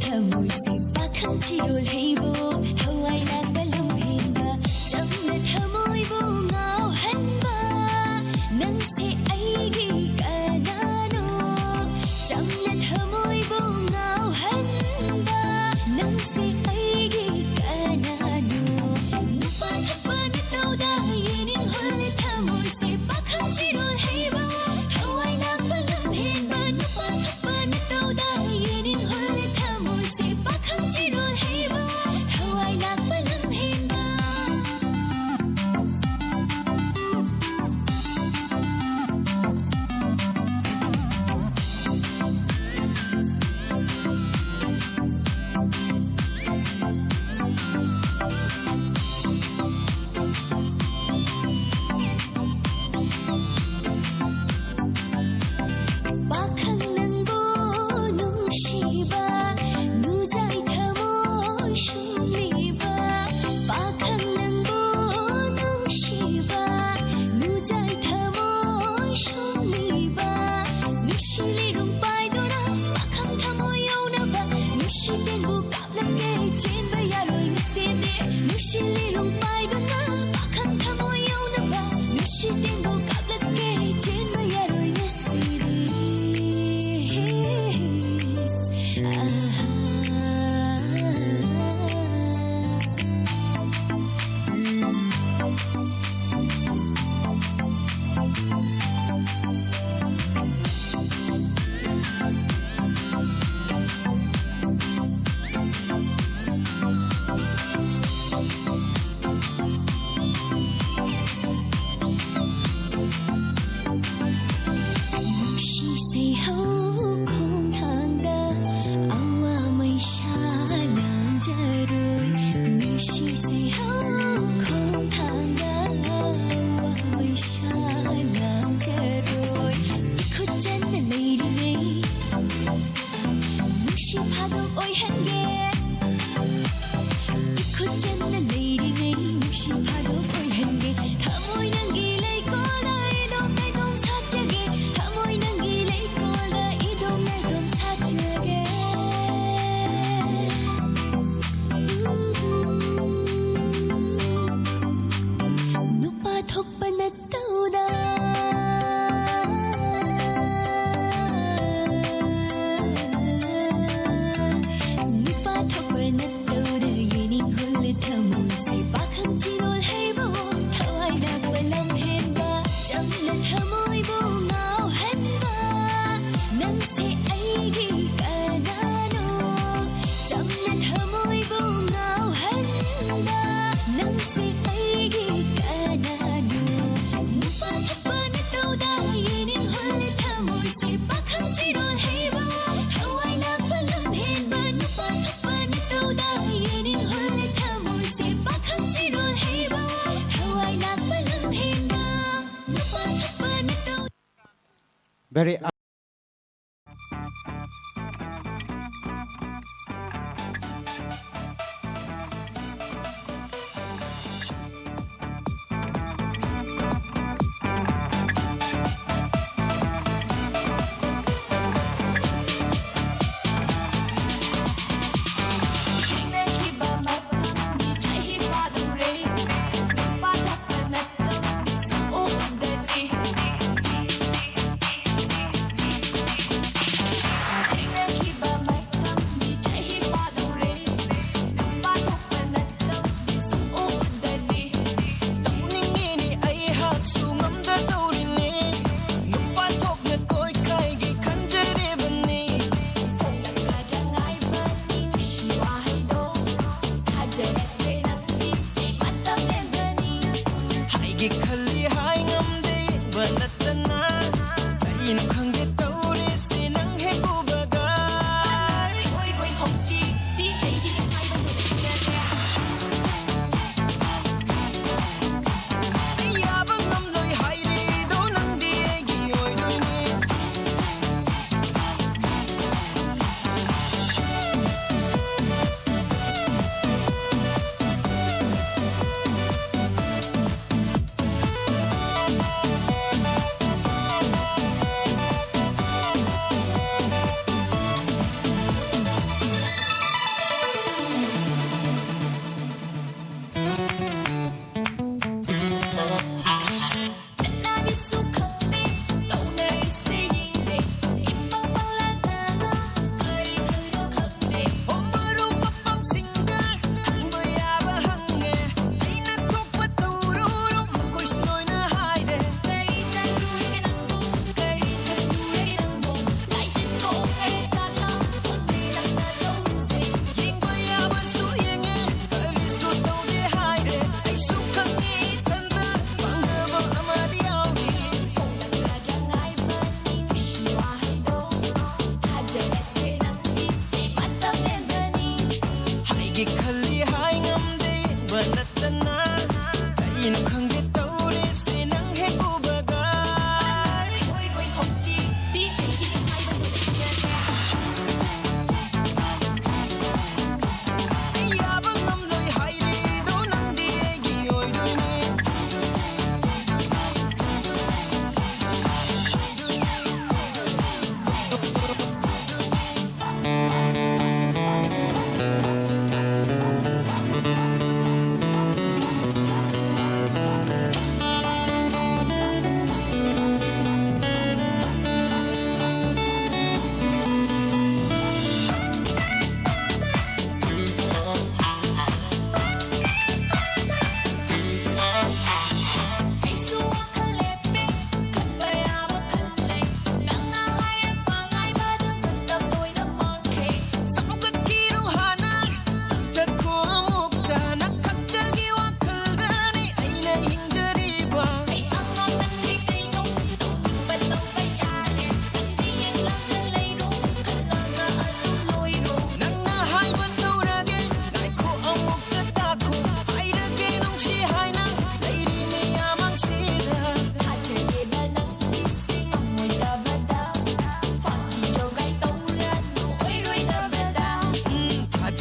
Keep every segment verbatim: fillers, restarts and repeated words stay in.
ꯊꯃꯣꯏꯁꯦ ꯄꯥꯈꯪ ꯆꯤꯔꯣꯜ ꯍꯩꯕꯣ, ꯊꯋꯥꯏ ꯂꯥꯛꯄ ꯂꯝꯍꯦꯟꯕ, ꯆꯝꯅ ꯊꯃꯣꯏꯕꯨ ꯉꯥꯎꯍꯟꯕ, ꯅꯪꯁꯦ ꯑꯩꯒꯤ ꯀꯅꯥꯅꯣ? ꯆꯝꯅ ꯊꯃꯣꯏꯕꯨ ꯉꯥꯎꯍꯟꯕ, ꯅꯪꯁꯦ ꯑꯩꯒꯤ ꯀꯅꯥꯅꯣ? ꯅꯨꯄꯥ ꯊꯣꯛꯄ ꯅꯇꯧꯗ ꯌꯦꯡꯅꯤꯡꯍꯜꯂꯦ ꯊꯃꯣꯏꯁꯦ ꯄꯥꯈꯪ ꯆꯤꯔꯣꯜ ꯍꯩꯕ, ꯊꯋꯥꯏ ꯂꯥꯛꯄ ꯂꯝꯍꯦꯟꯕ, ꯅꯨꯄꯥ ꯊꯣꯛꯄ ꯅꯇꯧꯗ ꯌꯦꯡꯅꯤꯡꯍꯜꯂꯦ ꯊꯃꯣꯏꯁꯦ ꯄꯥꯈꯪ ꯆꯤꯔꯣꯜ ꯍꯩꯕ, ꯊꯋꯥꯏ ꯂꯥꯛꯄ ꯂꯝꯍꯦꯟꯕ꯫ ꯄꯥꯈꯪ ꯅꯪꯕꯨ ꯅꯨꯡꯁꯤꯕ, ꯅꯨꯖꯥꯏ ꯊꯃꯣꯏ ꯁꯨꯝꯂꯤꯕ꯫ ꯄꯥꯈꯪ ꯅꯪꯕꯨ ꯅꯨꯡꯁꯤꯕ, ꯅꯨꯖꯥꯏ ꯊꯃꯣꯏ ꯁꯨꯝꯂꯤꯕ꯫ ꯅꯨꯡꯁꯤ ꯂꯤꯔꯨꯡ ꯄꯥꯏꯗꯨꯅ ꯄꯥꯈꯪ ꯊꯃꯣꯏ ꯌꯧꯅꯕ, ꯅꯨꯡꯁꯤ ꯇꯦꯟꯕꯨ ꯀꯥꯞꯂꯛꯀꯦ ꯆꯦꯟꯕ ꯌꯥꯔꯣꯏ ꯉꯁꯤꯗꯤ꯫ ꯅꯨꯡꯁꯤ ꯂꯤꯔꯨꯡ ꯄꯥꯏꯗꯨꯅ ꯄꯥꯈꯪ ꯊꯃꯣꯏ ꯌꯧꯅꯕ, ꯅꯨꯡꯁꯤ ꯇꯦꯟꯕꯨ ꯀꯥꯞꯂꯛꯀꯦ ꯆꯦꯟꯕ ꯌꯥꯔꯣꯏ ꯉꯁꯤꯗꯤ꯫ ꯅꯨꯡꯁꯤ ꯁꯩꯍꯧ ꯈꯣꯡꯊꯥꯡꯗ ꯑꯋꯥ ꯃꯩꯁꯥ ꯂꯥꯡꯖꯔꯣꯏ꯫ ꯅꯨꯡꯁꯤ ꯁꯩꯍꯧ ꯈꯣꯡꯊꯥꯡꯗ ꯑꯋꯥ ꯃꯩꯁꯥ ꯂꯥꯡꯖꯔꯣꯏ꯫ ꯏꯈꯨꯠ ꯆꯟꯅ ꯂꯩꯔꯤꯉꯩ ꯅꯨꯡꯁꯤ ꯐꯥꯗꯣꯛ ꯑꯣꯏꯍꯟꯒꯦ꯫ ꯏꯈꯨꯠ ꯆꯟꯅ ꯂꯩꯔꯤꯉꯩ ꯅꯨꯡꯁꯤ ꯐꯥꯗꯣꯛ ꯑꯣꯏꯍꯟꯒꯦ꯫ ꯊꯃꯣꯏ ꯅꯪꯒꯤ ꯂꯩꯀꯣꯜꯗ ꯏꯗꯣꯝ ꯅꯥꯏꯗꯣꯝ ꯁꯥꯠꯆꯒꯦ꯫ ꯊꯃꯣꯏ ꯅꯪꯒꯤ ꯂꯩꯀꯣꯜꯗ ꯏꯗꯣꯝ ꯅꯥꯏꯗꯣꯝ ꯁꯥꯠꯆꯒꯦ꯫ Very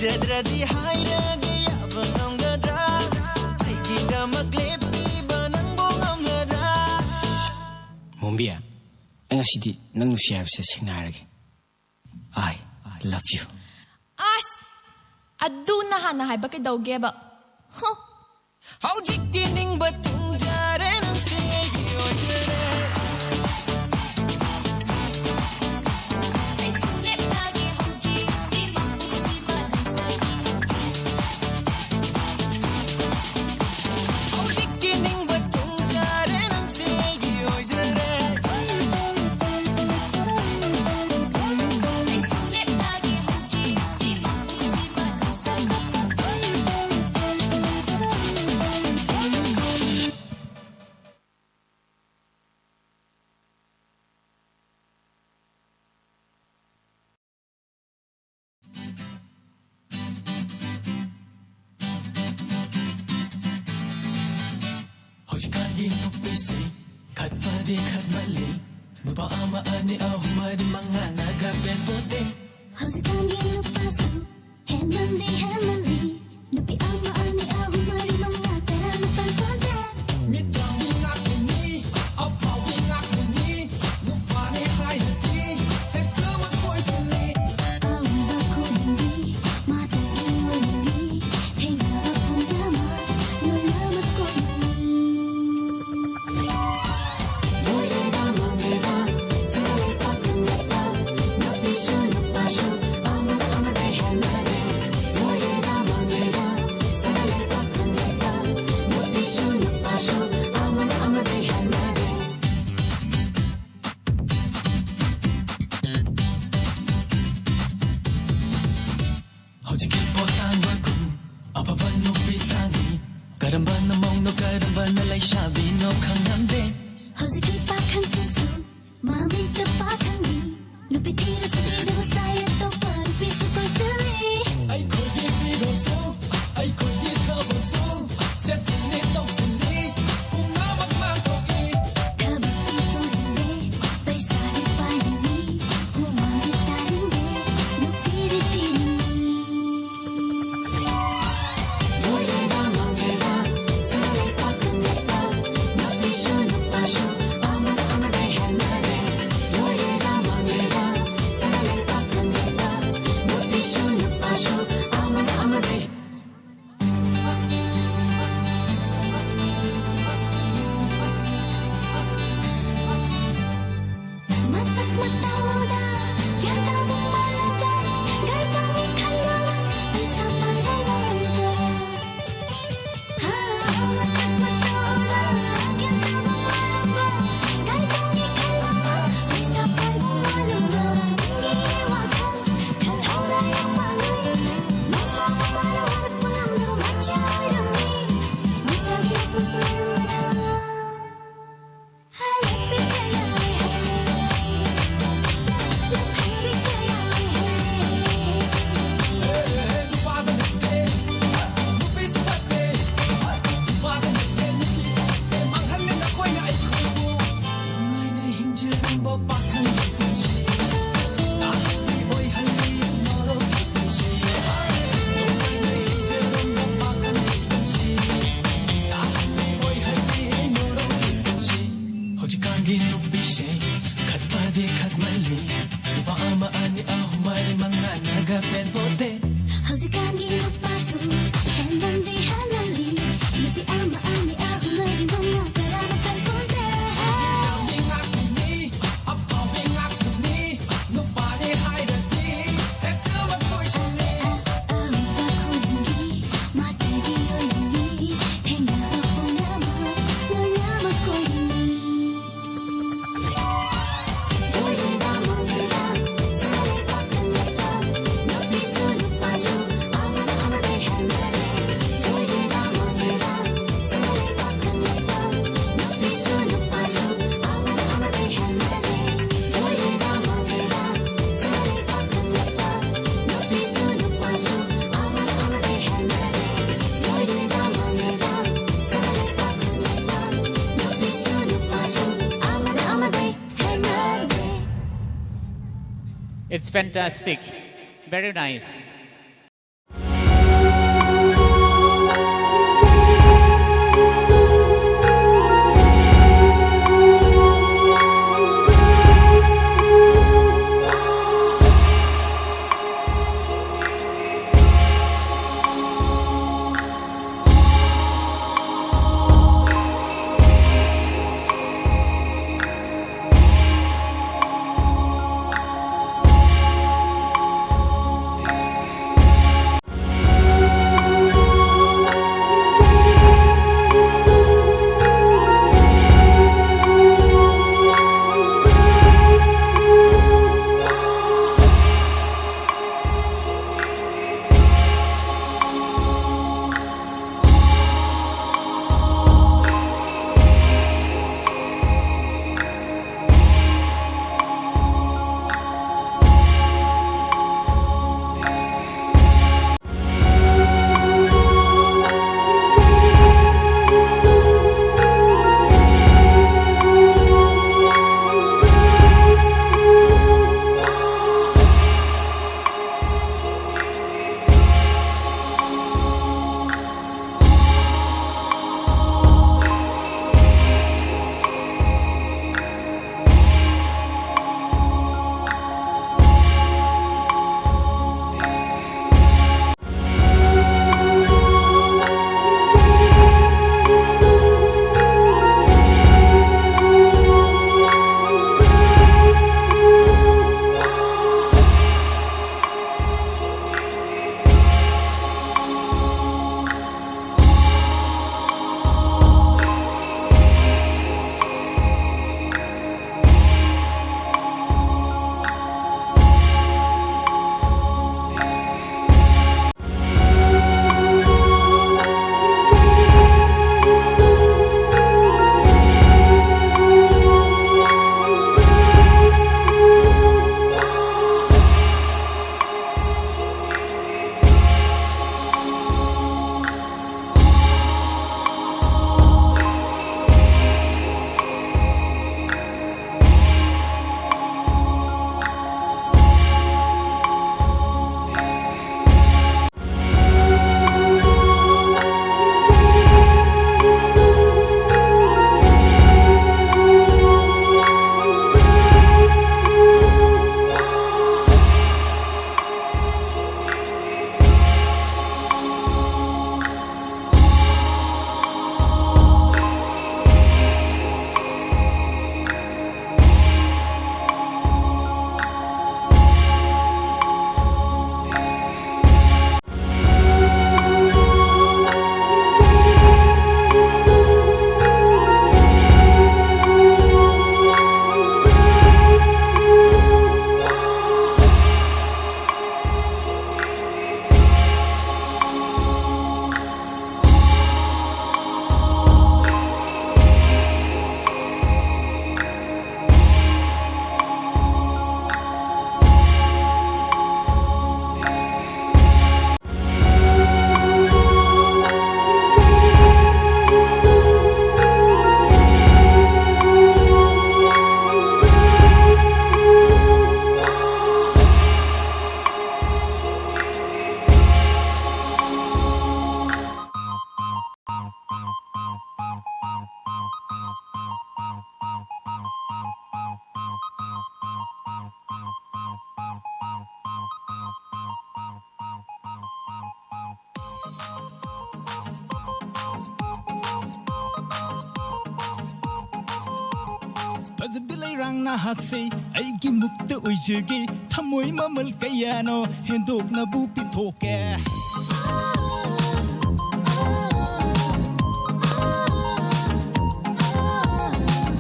ꯌꯥꯗ꯭ꯔꯗꯤ ꯍꯥꯏꯔꯒꯦ, ꯌꯥꯕ ꯉꯝꯒꯗ꯭ꯔꯥ? ꯑꯩꯒꯤꯗꯃꯛ ꯂꯦꯞꯄꯤꯕ ꯅꯪꯕꯨ ꯉꯝꯂꯗ꯭ꯔꯥ? ꯃꯣꯝꯕꯤ, ꯑꯩ ꯉꯁꯤꯗꯤ ꯅꯪ ꯅꯨꯡꯁꯤ ꯍꯥꯏꯕꯁꯦ ꯁꯦꯡꯅ ꯍꯥꯏꯔꯒꯦ꯫ I love you. ꯑꯁ! ꯑꯗꯨ ꯅꯍꯥꯟꯅ ꯍꯥꯏꯕ ꯀꯩꯗꯧꯒꯦꯕ? ꯍꯨ! ꯍꯧꯖꯤꯛꯇꯤ ꯅꯤꯡꯕ ꯊꯨꯡꯖꯔꯦ, ꯅꯪꯁꯦ ꯑꯩꯒꯤ ꯑꯣꯏꯖꯔꯦ꯫ ꯍꯧꯖꯤꯛꯇꯤ ꯅꯤꯡꯕ ꯊꯨꯡꯖꯔꯦ, ꯅꯪꯁꯦ ꯑꯩꯒꯤ ꯑꯣꯏꯖꯔꯦ꯫ ꯍꯧꯖꯤꯛꯀꯥꯟꯒꯤ ꯅꯨꯄꯤꯁꯦ ꯈꯠꯄꯗꯤ ꯈꯠꯃꯜꯂꯤ꯫ ꯅꯨꯄꯥ ꯑꯃ, ꯑꯅꯤ, ꯑꯍꯨꯝ, ꯃꯔꯤ, ꯃꯉꯥꯅꯒ ꯄꯦꯟꯄꯣꯠꯇꯦ꯫ ꯍꯧꯖꯤꯛꯀꯥꯟꯒꯤ ꯅꯨꯄꯥꯁꯨ ꯍꯦꯟꯃꯜꯂꯤ, ꯍꯦꯟꯃꯜꯂꯤ꯫ ꯅꯨꯄꯤ ꯑꯃ, ꯑꯅꯤ, ꯑꯍꯨꯝ, ꯃꯔꯤ, ꯃꯉꯥ, ꯇꯔꯥꯅ ꯄꯦꯟꯄꯣꯠꯇꯦ꯫ ꯃꯤꯠꯇꯒꯤ ꯉꯥꯛꯄꯅꯤ, ꯑꯐꯥꯎꯕꯤ ꯉꯥꯛꯄꯅꯤ꯫ ꯅꯨꯄꯥꯅꯦ ꯍꯥꯏꯔꯗꯤ ꯍꯦꯛꯇꯃꯛ ꯀꯣꯏꯁꯤꯜꯂꯤ꯫ ꯑꯎꯕ ꯈꯨꯗꯤꯡꯒꯤ ꯃꯥꯇꯒꯤ ꯃꯣꯏꯅꯤ꯫ ꯊꯦꯡꯅꯕ ꯄꯨꯝꯅꯃꯛ ꯂꯣꯏꯅꯃꯛ ꯀꯣꯏꯅꯤ꯫ ꯂꯣꯏꯔꯦꯗ ꯃꯥꯡꯂꯦꯗ ꯁꯥꯂꯩꯕꯥꯛ ꯀꯟꯂꯦꯗ꯫ ꯅꯨꯄꯤꯁꯨ ꯅꯨꯄꯥꯁꯨ ꯑꯃ ꯑꯃꯗ ꯍꯦꯟꯅꯔꯦ꯫ ꯂꯣꯏꯔꯦꯗ ꯃꯥꯡꯂꯦꯗ ꯁꯥꯂꯩꯕꯥꯛ ꯀꯟꯂꯦꯗ꯫ ꯅꯨꯄꯤꯁꯨ ꯅꯨꯄꯥꯁꯨ ꯑꯃ ꯑꯃꯗ ꯍꯦꯟꯅꯔꯦ꯫ ꯍꯧꯖꯤꯛꯀꯤ ꯄꯣꯠ ꯇꯥꯡꯕꯒꯨꯝ ꯑꯐꯕ ꯅꯨꯄꯤ ꯇꯥꯡꯉꯤ꯫ ꯀꯔꯝꯕꯅ ꯃꯧꯅꯣ ꯀꯔꯝꯕꯅ ꯂꯩꯁꯥꯕꯤꯅꯣ ꯈꯪꯉꯝꯗꯦ꯫ ꯍꯧꯖꯤꯛꯀꯤ ꯄꯥꯈꯪꯁꯤꯡꯁꯨ ꯃꯃꯤꯡꯇ ꯄꯥꯈꯪꯅꯤ꯫ ꯅꯨꯄꯤ ꯊꯤꯔꯁꯨ ꯊꯤꯗꯕ ꯁꯥꯏ ꯑꯇꯣꯞꯄ ꯅꯨꯄꯤꯁꯨ ꯀꯣꯏꯁꯤꯜꯂꯤ꯫ ꯑꯩꯈꯣꯏꯒꯤ ꯐꯤꯔꯣꯜꯁꯨ ꯑꯩꯈꯣꯏꯒꯤ ꯊꯕꯛꯁꯨ ꯁꯦꯠꯆꯤꯟꯅꯦ ꯇꯧꯁꯤꯜꯂꯤ꯫ ꯄꯨꯝꯅꯃꯛ ꯃꯥꯡꯊꯣꯛꯏ꯫ ꯊꯕꯛꯇꯤ ꯁꯨꯅꯤꯡꯗꯦ, ꯄꯩꯁꯥꯗꯤ ꯄꯥꯏꯅꯤꯡꯉꯤ꯫ ꯍꯨꯃꯥꯡꯗꯤ ꯇꯥꯅꯤꯡꯗꯦ, ꯅꯨꯄꯤꯗꯤ ꯊꯤꯅꯤꯡꯉꯤ꯫ It's fantastic. Very nice. ꯏꯔꯥꯡ ꯅꯍꯥꯛꯁꯦ ꯑꯩꯒꯤ ꯃꯨꯛꯇ ꯑꯣꯏꯖꯒꯦ, ꯊꯃꯣꯏ ꯃꯃꯜ ꯀꯌꯥꯅꯣ ꯍꯦꯟꯗꯣꯛꯅꯕꯨ ꯄꯤꯊꯣꯛꯀꯦ꯫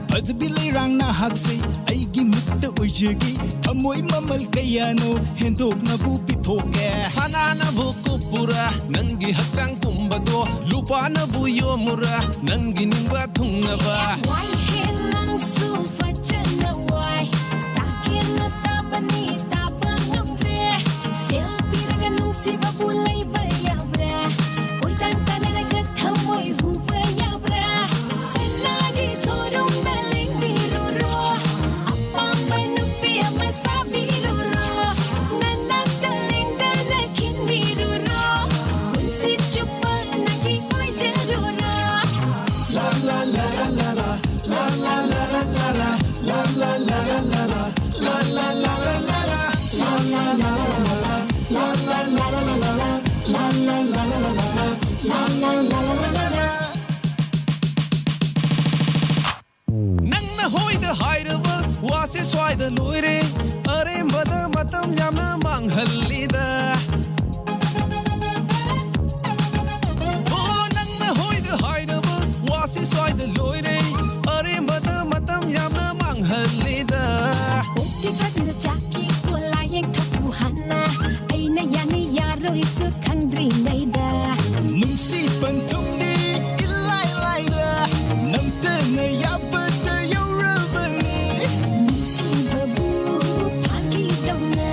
ꯐꯖꯕꯤ ꯂꯩꯔꯥꯡ ꯅꯍꯥꯛꯁꯦ ꯑꯩꯒꯤ ꯃꯨꯛꯇ ꯑꯣꯏꯖꯒꯦ, ꯊꯃꯣꯏ ꯃꯃꯜ ꯀꯌꯥꯅꯣ ꯍꯦꯟꯗꯣꯛꯅꯕꯨ ꯄꯤꯊꯣꯛꯀꯦ꯫ ꯁꯅꯥꯅꯕꯨ ꯀꯨꯞꯄꯨꯔꯥ ꯅꯪꯒꯤ ꯍꯛꯆꯥꯡ ꯄꯨꯝꯕꯗꯣ, ꯂꯨꯄꯥꯅꯕꯨ ꯌꯣꯝꯃꯨꯔꯥ ꯅꯪꯒꯤ ꯅꯤꯡꯕ ꯊꯨꯡꯅꯕ꯫ ꯋꯥꯏꯍꯦ ꯅꯪꯁꯨ ꯐꯖꯅ ꯋꯥꯏ, ꯇꯥꯒꯦꯅ ꯇꯥꯕꯅꯤ ꯇꯥꯕ ꯉꯝꯗ꯭ꯔꯦ, ꯁꯦꯜ ꯄꯤꯔꯒ ꯅꯨꯡꯁꯤꯕꯕꯨ ꯂꯩꯕ ꯌꯥꯕ꯭ꯔꯥ? ꯀꯣꯏꯇꯥꯟ ꯇꯥꯟꯅꯔꯒ ꯊꯃꯣꯏ ꯍꯨꯕ ꯌꯥꯕ꯭ꯔꯥ? ꯁꯅꯥꯒꯤ ꯁꯣꯔꯨꯝꯗ ꯂꯦꯡꯕꯤꯔꯨꯔꯣ, ꯑꯄꯥꯝꯕ ꯅꯨꯄꯤ ꯑꯃ ꯁꯥꯕꯤꯔꯨꯔꯣ, ꯅꯅꯥꯛꯇ ꯂꯦꯡꯗꯅ ꯈꯤꯟꯕꯤꯔꯨꯔꯣ, ꯄꯨꯟꯁꯤ ꯆꯨꯞꯄ ꯅꯪꯒꯤ ꯑꯣꯏꯖꯔꯨꯔꯣ꯫ ꯅꯪꯅ ꯍꯣꯏꯗ ꯍꯥꯏꯔꯕ ꯋꯥꯁꯦ ꯁ꯭ꯋꯥꯏꯗ ꯂꯣꯏꯔꯦ꯫ ꯑꯔꯦꯝꯕꯗ ꯃꯇꯝ ꯌꯥꯝꯅ ꯃꯥꯡꯍꯜꯂꯤꯗ꯫ ꯑꯣ, ꯅꯪꯅ ꯍꯣꯏꯗ ꯍꯥꯏꯔꯕ ꯋꯥꯁꯦ ꯁ꯭ꯋꯥꯏꯗ ꯂꯣꯏꯔꯦ꯫ ꯑꯔꯦꯝꯕꯗ ꯃꯇꯝ ꯌꯥꯝꯅ ꯃꯥꯡꯍꯜꯂꯤꯗ꯫ ꯀꯣꯛꯇꯤ ꯐꯖꯅ ꯆꯥꯛꯀꯤ ꯀꯣꯂꯥ ꯌꯦꯡꯊꯣꯛꯎ ꯍꯥꯟꯅ꯫ ꯑꯩꯅ ꯌꯥꯅꯤ ꯌꯥꯔꯣꯏꯁꯨ ꯈꯪꯗ꯭ꯔꯤꯉꯩꯗ꯫ ꯅꯨꯡꯁꯤ ꯄꯟꯊꯨꯡꯗꯤ ꯏꯂꯥꯏ ꯂꯥꯏꯗ ꯅꯪꯇꯅ ꯌꯥꯕꯗ ꯌꯧꯔꯕꯅꯤ꯫ ꯅꯨꯡꯁꯤꯕꯕꯨ ꯐꯥꯒꯤꯗꯧꯅ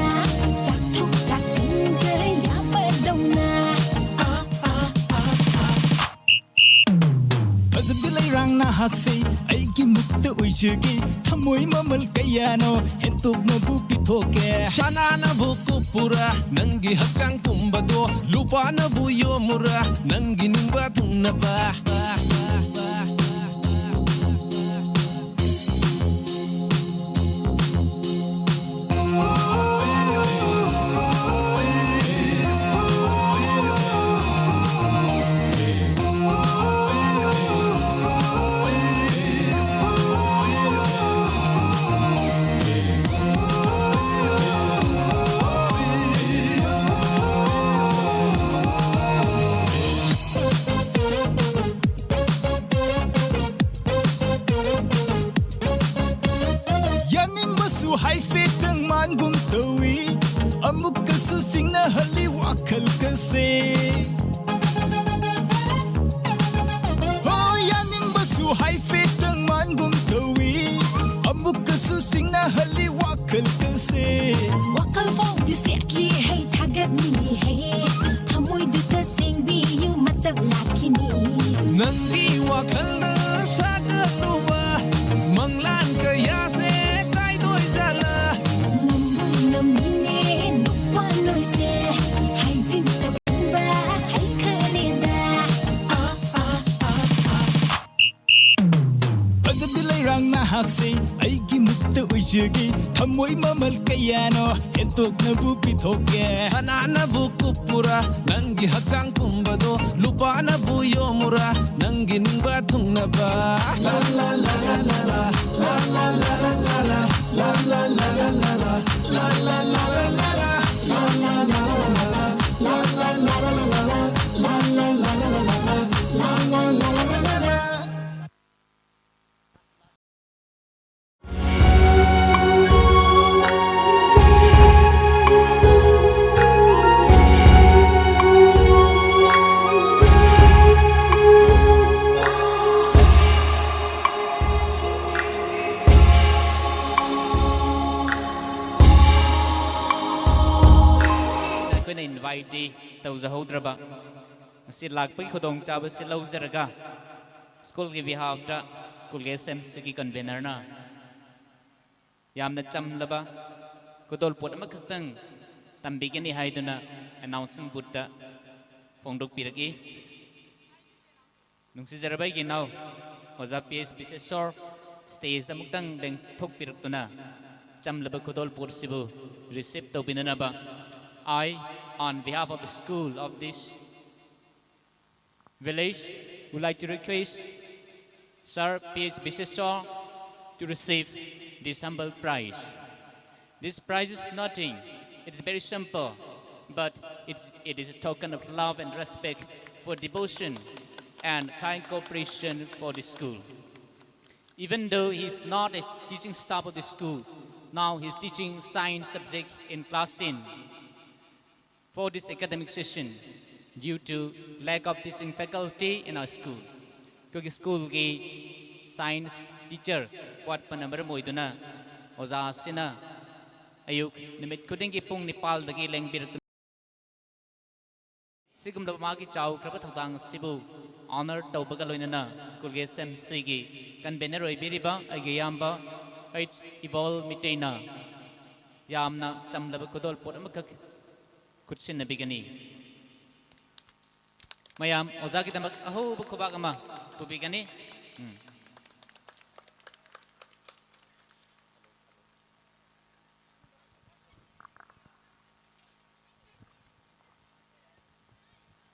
ꯆꯥꯛꯊꯣꯛ ꯆꯥꯛꯁꯤꯟꯗ ꯌꯥꯕꯗꯧꯅ꯫ ꯐꯖꯕꯤ ꯂꯩꯔꯥꯡ ꯅꯍꯥꯛꯁꯦ ꯑꯩꯒꯤ ꯃꯨꯛꯇ ꯑꯣꯏꯖꯒꯦ, ꯊꯃꯣꯏ ꯃꯃꯜ ꯀꯌꯥꯅꯣ ꯍꯦꯟꯇꯣꯛꯅꯕꯨ ꯄꯤꯊꯣꯛꯀꯦ꯫ ꯁꯅꯥꯅꯕꯨ ꯀꯨꯞꯄꯨꯔꯥ ꯅꯪꯒꯤ ꯍꯛꯆꯥꯡ ꯄꯨꯝꯕꯗꯣ, ꯂꯨꯄꯥꯅꯕꯨ ꯌꯣꯝꯃꯨꯔꯥ ꯅꯪꯒꯤ ꯅꯤꯡꯕ ꯊꯨꯡꯅꯕ꯫ ꯁꯤꯡꯅꯍꯜꯂꯤ ꯋꯥꯈꯜꯒꯁꯦ꯫ ꯍꯣ, ꯌꯥꯅꯤꯡꯕꯁꯨ ꯍꯥꯏꯐꯦꯠꯇꯪ ꯃꯥꯟꯒꯨꯝ ꯇꯧꯏ꯫ ꯑꯃꯨꯛꯀꯁꯨ ꯁꯤꯡꯅꯍꯜꯂꯤ ꯋꯥꯈꯜꯒꯁꯦ꯫ ꯋꯥꯈꯜ ꯐꯥꯎꯗꯤ ꯁꯦꯠꯂꯤ ꯍꯩ ꯊꯥꯒꯠꯅꯤꯡꯉꯤ ꯍꯩ꯫ ꯊꯃꯣꯏꯗꯨ ꯇꯁꯦꯡꯕꯤꯌꯨ ꯃꯇꯝ ꯂꯥꯛꯈꯤꯅꯤ꯫ ꯅꯪꯒꯤ ꯋꯥꯈꯜꯅ ꯁꯥꯒꯠꯂꯨꯕ ꯃꯪꯂꯥꯟ ꯀꯌꯥꯁꯦ ꯀꯥꯏꯗꯣꯏꯖꯥꯠꯂ? ꯉꯝꯕꯨ ꯉꯝꯃꯤꯅꯦ ꯅꯨꯄꯥ ꯅꯣꯏꯁꯦ꯫ ꯍꯥꯏꯖꯤꯟ ꯇꯝꯕ ꯍꯩꯈꯔꯦꯗ꯫ ꯑꯗꯨꯗꯤ ꯂꯩꯔꯥꯡ ꯅꯍꯥꯛꯁꯦ ꯑꯩꯒꯤ ꯃꯨꯛꯇ ꯑꯣꯏꯖꯒꯦ꯫ ꯊꯃꯣꯏ ꯃꯃꯜ ꯀꯌꯥꯅꯣ ꯍꯦꯟꯇꯣꯛꯅꯕꯨ ꯄꯤꯊꯣꯛꯀꯦ꯫ ꯁꯅꯥꯅꯕꯨ ꯀꯨꯞꯄꯨꯔꯥ ꯅꯪꯒꯤ ꯍꯛꯆꯥꯡ ꯄꯨꯝꯕꯗꯣ, ꯂꯨꯄꯥꯅꯕꯨ ꯌꯣꯝꯃꯨꯔꯥ ꯅꯪꯒꯤ ꯅꯤꯡꯕ ꯊꯨꯡꯅꯕ꯫ ꯑꯩꯈꯣꯏꯅ ꯏꯟꯚꯥꯏꯠꯇꯤ ꯇꯧꯖꯍꯧꯗ꯭ꯔꯕ, ꯉꯁꯤ ꯂꯥꯛꯄꯒꯤ ꯈꯨꯗꯣꯡꯆꯥꯕꯁꯤ ꯂꯧꯖꯔꯒ, ꯁ꯭ꯀꯨꯜꯒꯤ ꯕꯤꯍꯥꯐꯇ ꯁ꯭ꯀꯨꯜꯒꯤ ꯑꯦꯁ ꯑꯦꯝ ꯁꯤꯒꯤ ꯀꯟꯚꯦꯅꯔꯅ ꯌꯥꯝꯅ ꯆꯝꯂꯕ ꯈꯨꯗꯣꯜꯄꯣꯠ ꯑꯃꯈꯛꯇꯪ ꯇꯝꯕꯤꯒꯅꯤ ꯍꯥꯏꯗꯨꯅ ꯑꯦꯅꯥꯎꯟꯁꯤꯡ ꯕꯨꯠꯇ ꯐꯣꯡꯗꯣꯛꯄꯤꯔꯛꯏ꯫ ꯅꯨꯡꯁꯤꯖꯔꯕ ꯑꯩꯒꯤ ꯏꯅꯥꯎ ꯑꯣꯖꯥ ꯄꯤ ꯑꯦꯁ ꯕꯤꯁꯦꯁꯣꯔ ꯁ꯭ꯇꯦꯖꯇ ꯑꯃꯨꯛꯇꯪ ꯂꯦꯡꯊꯣꯛꯄꯤꯔꯛꯇꯨꯅ ꯆꯝꯂꯕ ꯈꯨꯗꯣꯜꯄꯣꯠꯁꯤꯕꯨ receipt ꯇꯧꯕꯤꯅꯅꯕ, I, on behalf of the school of this village, would like to request Sir P H Biseswar to receive this humble prize. This prize is nothing. It is very simple, but it's, it is a token of love and respect for devotion and kind cooperation for the school. Even though he is not a teaching staff of the school, now he is teaching science subject in class ten. For this academic session, due to lack of teaching faculty in our school, ꯑꯩꯈꯣꯏꯒꯤ ꯁ꯭ꯀꯨꯜꯒꯤ science teacher ꯋꯥꯠꯄꯅ ꯃꯔꯝ ꯑꯣꯏꯗꯨꯅ ꯑꯣꯖꯥꯁꯤꯅ ꯑꯌꯨꯛ ꯅꯨꯃꯤꯠ ꯈꯨꯗꯤꯡꯒꯤ ꯄꯨꯡ ꯅꯤꯄꯥꯜꯗꯒꯤ ꯂꯦꯡꯕꯤꯔꯛꯇꯨꯅ ꯁꯤꯒꯨꯝꯂꯕ ꯃꯥꯒꯤ ꯆꯥꯎꯈ꯭ꯔꯕ ꯊꯧꯗꯥꯡ ꯑꯁꯤꯕꯨ ꯑꯣꯅꯔ ꯇꯧꯕꯒ ꯂꯣꯏꯅꯅ ꯁ꯭ꯀꯨꯜꯒꯤ ꯑꯦꯁ ꯑꯦꯝ ꯁꯤꯒꯤ ꯀꯟꯚꯦꯅꯔ ꯑꯣꯏꯕꯤꯔꯤꯕ ꯑꯩꯒꯤ ꯏꯌꯥꯝꯕ ꯑꯩꯆ ꯏꯕꯣꯜ ꯃꯤꯇꯩꯅ ꯌꯥꯝꯅ ꯆꯝꯂꯕ ꯈꯨꯗꯣꯜꯄꯣꯠ ꯑꯃꯈꯛ ꯈꯨꯠꯁꯤꯟꯅꯕꯤꯒꯅꯤ꯫ ꯃꯌꯥꯝ ꯑꯣꯖꯥꯒꯤꯗꯃꯛ ꯑꯍꯧꯕ ꯈꯨꯕꯥꯛ ꯑꯃ ꯄꯨꯕꯤꯒꯅꯤ꯫ ꯎꯝ꯫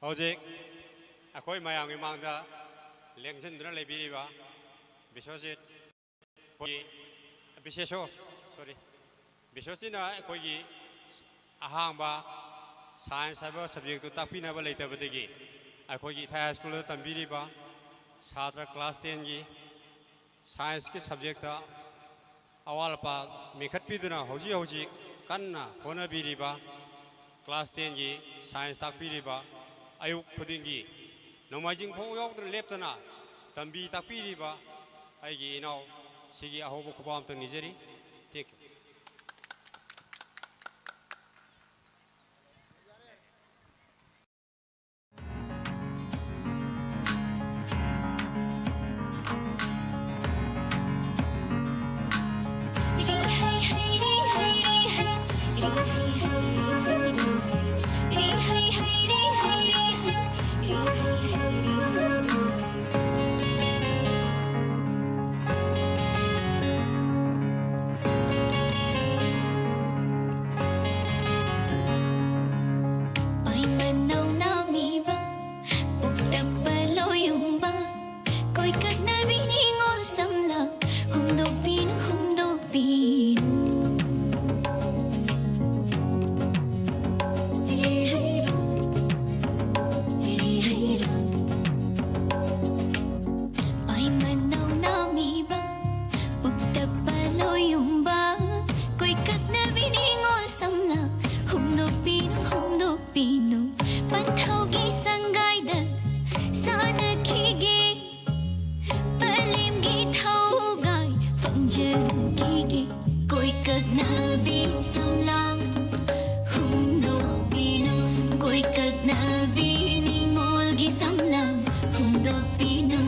ꯍꯧꯖꯤꯛ ꯑꯩꯈꯣꯏ ꯃꯌꯥꯝꯒꯤ ꯃꯥꯡꯗ ꯂꯦꯡꯁꯤꯟꯗꯨꯅ ꯂꯩꯕꯤꯔꯤꯕ ꯕꯤꯁ꯭ꯋꯖꯤꯠ, ꯑꯩꯈꯣꯏꯒꯤ ꯕꯤꯁꯦꯁꯣ, ꯁꯣꯔꯤ, ꯕꯤꯁ꯭ꯋꯖꯤꯠꯅ ꯑꯩꯈꯣꯏꯒꯤ ꯑꯍꯥꯡꯕ ꯁꯥꯏꯟꯁ ꯍꯥꯏꯕ ꯁꯕꯖꯦꯛꯇꯨ ꯇꯥꯛꯄꯤꯅꯕ ꯂꯩꯇꯕꯗꯒꯤ ꯑꯩꯈꯣꯏꯒꯤ ꯏꯊꯥꯏ ꯍꯥꯏ ꯁ꯭ꯀꯨꯜꯗ ꯇꯝꯕꯤꯔꯤꯕ ꯁꯥꯇ꯭ꯔ ꯀ꯭ꯂꯥꯁ ꯇꯦꯟꯒꯤ ꯁꯥꯏꯟꯁꯀꯤ ꯁꯕꯖꯦꯛꯇ ꯑꯋꯥꯠ ꯑꯄꯥ ꯃꯦꯟꯈꯠꯄꯤꯗꯨꯅ ꯍꯧꯖꯤꯛ ꯍꯧꯖꯤꯛ ꯀꯟꯅ ꯍꯣꯠꯅꯕꯤꯔꯤꯕ ꯀ꯭ꯂꯥꯁ ꯇꯦꯟꯒꯤ ꯁꯥꯏꯟꯁ ꯇꯥꯛꯄꯤꯔꯤꯕ ꯑꯌꯨꯛ ꯈꯨꯗꯤꯡꯒꯤ ꯅꯣꯡꯃꯥꯏꯖꯤꯡ ꯐꯥꯎ ꯌꯥꯎꯗꯅ ꯂꯦꯞꯇꯅ ꯇꯝꯕꯤ ꯇꯥꯛꯄꯤꯔꯤꯕ ꯑꯩꯒꯤ ꯏꯅꯥꯎ ꯁꯤꯒꯤ ꯑꯍꯧꯕ ꯈꯨꯕꯥꯛ ꯑꯝꯇꯪ ꯅꯤꯖꯔꯤ꯫ Thank you꯫ ꯄꯟꯊꯧꯒꯤ ꯁꯪꯒꯥꯏꯗ ꯁꯥꯟꯅꯈꯤꯒꯦ꯫ ꯄꯂꯦꯝꯒꯤ ꯊꯧꯒꯥꯏ ꯐꯪꯖꯈꯤꯒꯦ꯫ ꯀꯣꯏꯀꯛꯅꯕꯤ ꯁꯝꯂꯥꯡ ꯍꯨꯝꯗꯣꯛꯄꯤꯅꯨ꯫ ꯀꯣꯏꯀꯛꯅꯕꯤ ꯅꯤꯡꯉꯣꯜꯒꯤ ꯁꯝꯂꯥꯡ ꯍꯨꯝꯗꯣꯛꯄꯤꯅꯨ꯫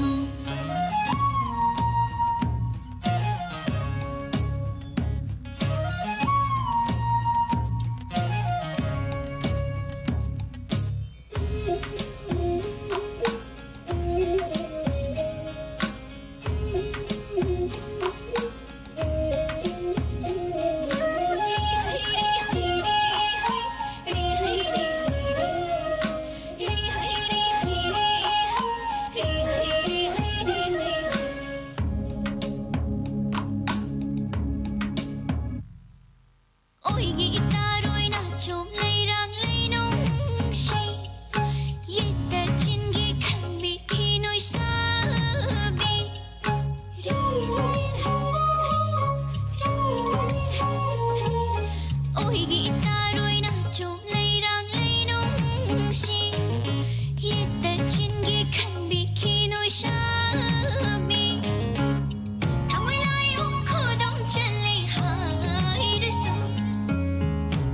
ꯑꯣꯏꯒꯤ ꯏꯇꯥꯔꯣꯏꯅ ꯆꯣꯝ ꯂꯩꯔꯥꯡ ꯂꯩꯅꯨꯡꯁꯤ꯫ ꯌꯦꯠꯇ ꯆꯤꯟꯒꯤ ꯈꯟꯕꯤꯈꯤ ꯅꯣꯏꯁꯥꯕꯤ꯫ ꯑꯣꯏꯒꯤ ꯏꯇꯥꯔꯣꯏꯅ ꯆꯣꯝ ꯂꯩꯔꯥꯡ ꯂꯩꯅꯨꯡꯁꯤ꯫ ꯌꯦꯠꯇ ꯆꯤꯟꯒꯤ ꯈꯟꯕꯤꯈꯤ ꯅꯣꯏꯁꯥꯕꯤ꯫ ꯊꯃꯣꯏ ꯂꯥꯏ ꯎꯈꯨꯗꯣꯡ ꯆꯜꯂꯦ ꯍꯥꯏꯔꯁꯨ,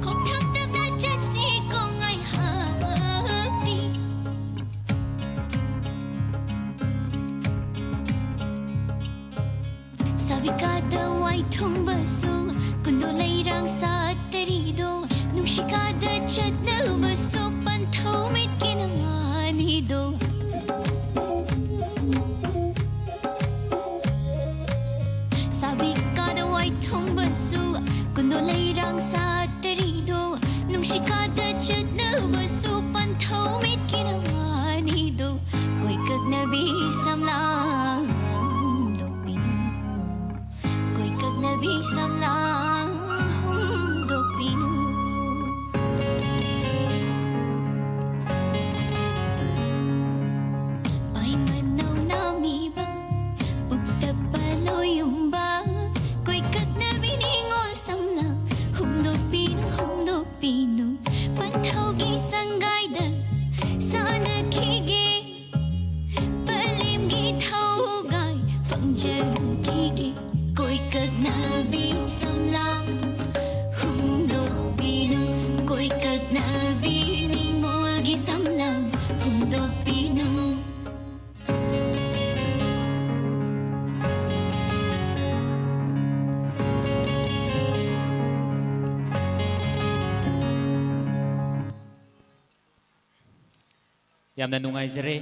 ꯈꯣꯡꯊꯥꯡ ꯇꯞꯅ ꯆꯠꯁꯤ ꯀꯣ ꯉꯥꯏꯍꯥꯛꯇꯤ꯫ ꯁꯥꯕꯤꯀꯥꯗ ꯋꯥꯏ ꯊꯨꯡꯕꯁꯨ, ꯀꯨꯟꯗꯣ ꯂꯩꯔꯥꯡ ꯁꯥꯠꯇꯔꯤꯗꯣ, ꯅꯨꯡꯁꯤꯀꯥꯗ ꯆꯠꯅꯕꯁꯨ, ꯄꯟꯊꯧ ꯃꯤꯠꯀꯤ ꯅꯃꯥꯅꯤꯗꯣ꯫ ꯁꯥꯕꯤꯀꯥꯗ ꯋꯥꯏ ꯊꯨꯡꯕꯁꯨ, ꯀꯨꯟꯗꯣ ꯂꯩꯔꯥꯡ ꯁꯥꯠꯇꯔꯤꯗꯣ, ꯅꯨꯡꯁꯤꯀꯥꯗ ꯆꯠꯅꯕꯁꯨ, ꯄꯟꯊꯧ ꯃꯤꯠꯀꯤ ꯅꯃꯥꯅꯤꯗꯣ꯫ ꯀꯣꯏꯀꯛꯅꯕꯤ ꯁꯝꯂꯥꯡ ꯍꯨꯝꯗꯣꯛꯄꯤꯅꯨ꯫ ꯀꯣꯏꯀꯛꯅꯕꯤ ꯁꯝꯂꯥꯡ ꯍꯨꯝꯗꯣꯛꯄꯤꯅꯨ꯫ ꯄꯥꯏꯃꯅꯧ ꯅꯥꯃꯤꯕ, ꯄꯨꯛꯇ ꯄꯥꯂꯣꯌꯨꯝꯕ, ꯀꯣꯏꯀꯛꯅꯕꯤ ꯅꯤꯡꯉꯣꯜ ꯁꯝꯂꯥꯡ ꯍꯨꯝꯗꯣꯛꯄꯤꯅꯨ, ꯍꯨꯝꯗꯣꯛꯄꯤꯅꯨ꯫ ꯄꯟꯊꯧꯒꯤ ꯁꯪꯒꯥꯏꯗ ꯌꯥꯝꯅ ꯅꯨꯡꯉꯥꯏꯖꯔꯦ꯫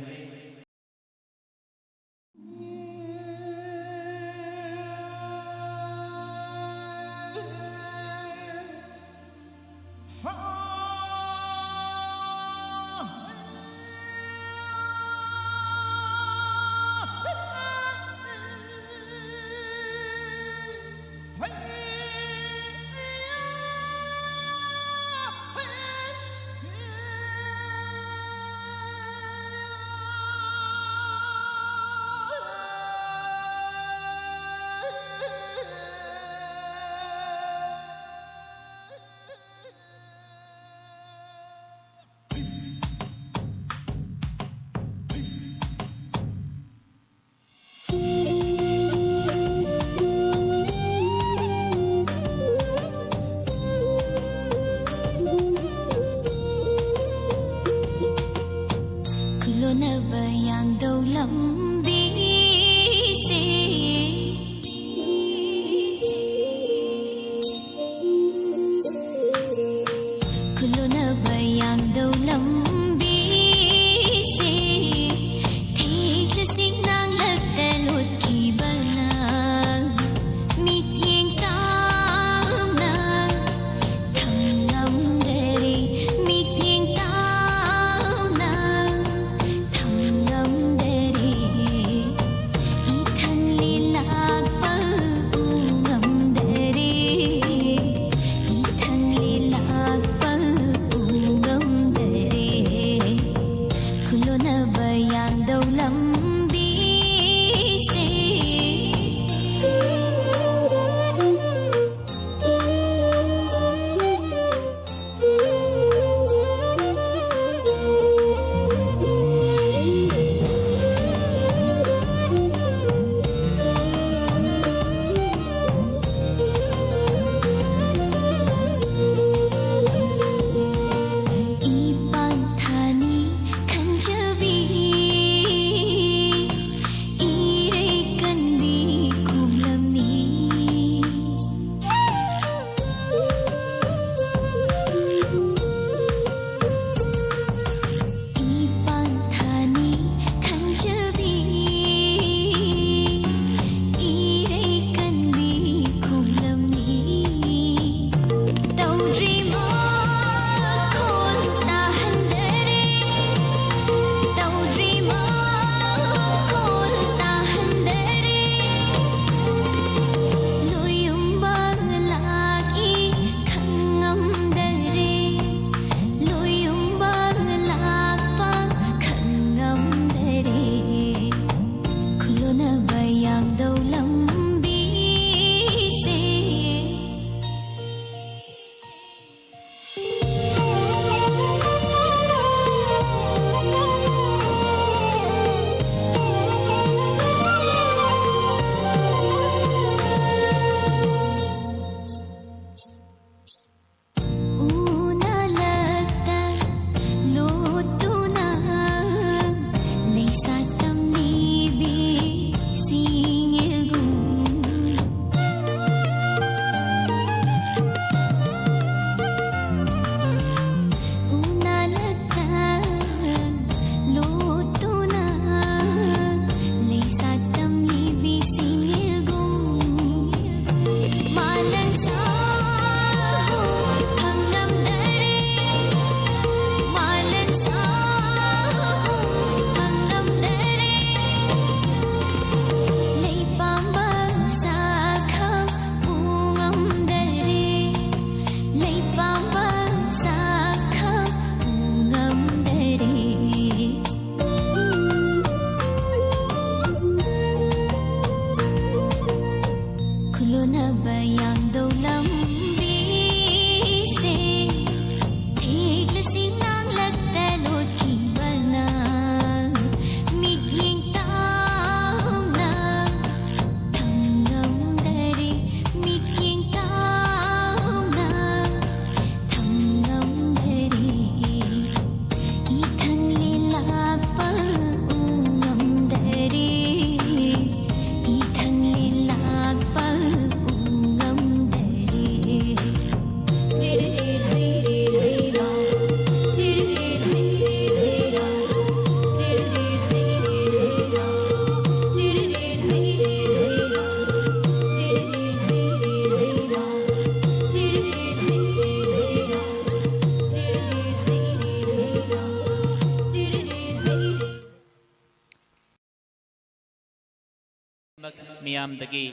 ꯃꯤꯌꯥꯝꯗꯒꯤ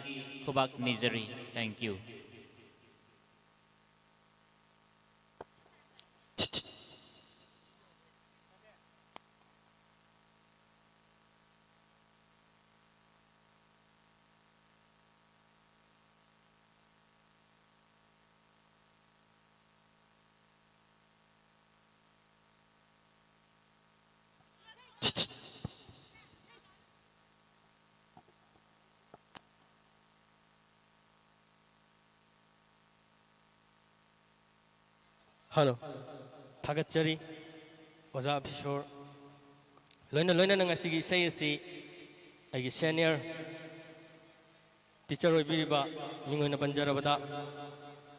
ꯈꯨꯕꯥꯛ ꯅꯤꯖꯔꯤ꯫ Thank you꯫ ꯍꯜꯂꯣ꯫ ꯊꯥꯒꯠꯆꯔꯤ ꯑꯣꯖꯥ ꯑꯕꯤꯁꯣꯔ꯫ ꯂꯣꯏꯅ ꯂꯣꯏꯅꯅ ꯉꯁꯤꯒꯤ ꯏꯁꯩ ꯑꯁꯤ ꯑꯩꯒꯤ ꯁꯦꯅꯤꯌꯔ ꯇꯤꯆꯔ ꯑꯣꯏꯕꯤꯔꯤꯕ, ꯃꯤꯡ ꯑꯣꯏꯅ ꯄꯟꯖꯔꯕꯗ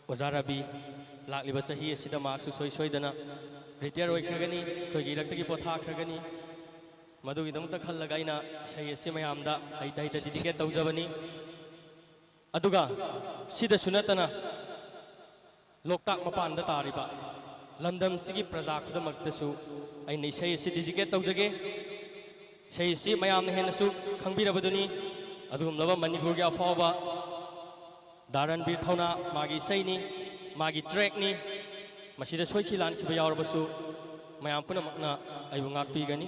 ꯑꯣꯖꯥ ꯔꯕꯤ, ꯂꯥꯛꯂꯤꯕ ꯆꯍꯤ ꯑꯁꯤꯗ ꯃꯍꯥꯛꯁꯨ ꯁꯣꯏ ꯁꯣꯏꯗꯅ ꯔꯤꯇꯤꯌꯔ ꯑꯣꯏꯈ꯭ꯔꯒꯅꯤ, ꯑꯩꯈꯣꯏꯒꯤ ꯏꯔꯛꯇꯒꯤ ꯄꯣꯊꯥꯈ꯭ꯔꯒꯅꯤ꯫ ꯃꯗꯨꯒꯤꯗꯃꯛꯇ ꯈꯜꯂꯒ ꯑꯩꯅ ꯏꯁꯩ ꯑꯁꯤ ꯃꯌꯥꯝꯗ ꯍꯩꯇ ꯍꯩꯇ ꯗꯤꯗꯤꯀꯦꯠ ꯇꯧꯖꯕꯅꯤ꯫ ꯑꯗꯨꯒ ꯁꯤꯗꯁꯨ ꯅꯠꯇꯅ ꯂꯣꯛꯇꯥꯛ ꯃꯄꯥꯟꯗ ꯇꯥꯔꯤꯕ ꯂꯝꯗꯝꯁꯤꯒꯤ ꯄ꯭ꯔꯖꯥ ꯈꯨꯗꯤꯡꯃꯛꯇꯁꯨ ꯑꯩꯅ ꯏꯁꯩ ꯑꯁꯤ ꯗꯤꯗꯤꯀꯦꯠ ꯇꯧꯖꯒꯦ꯫ ꯏꯁꯩ ꯑꯁꯤ ꯃꯌꯥꯝꯅ ꯍꯦꯟꯅꯁꯨ ꯈꯪꯕꯤꯔꯕꯗꯨꯅꯤ꯫ ꯑꯗꯨꯒꯨꯝꯂꯕ ꯃꯅꯤꯄꯨꯔꯒꯤ ꯑꯐꯥꯎꯕ ꯗꯥ ꯔꯟꯕꯤꯔ ꯊꯧꯅꯥ ꯃꯥꯒꯤ ꯏꯁꯩꯅꯤ, ꯃꯥꯒꯤ ꯇ꯭ꯔꯦꯛꯅꯤ꯫ ꯃꯁꯤꯗ ꯁꯣꯏꯈꯤ ꯂꯥꯟꯈꯤꯕ ꯌꯥꯎꯔꯕꯁꯨ ꯃꯌꯥꯝ ꯄꯨꯝꯅꯃꯛꯅ ꯑꯩꯕꯨ ꯉꯥꯛꯄꯤꯒꯅꯤ꯫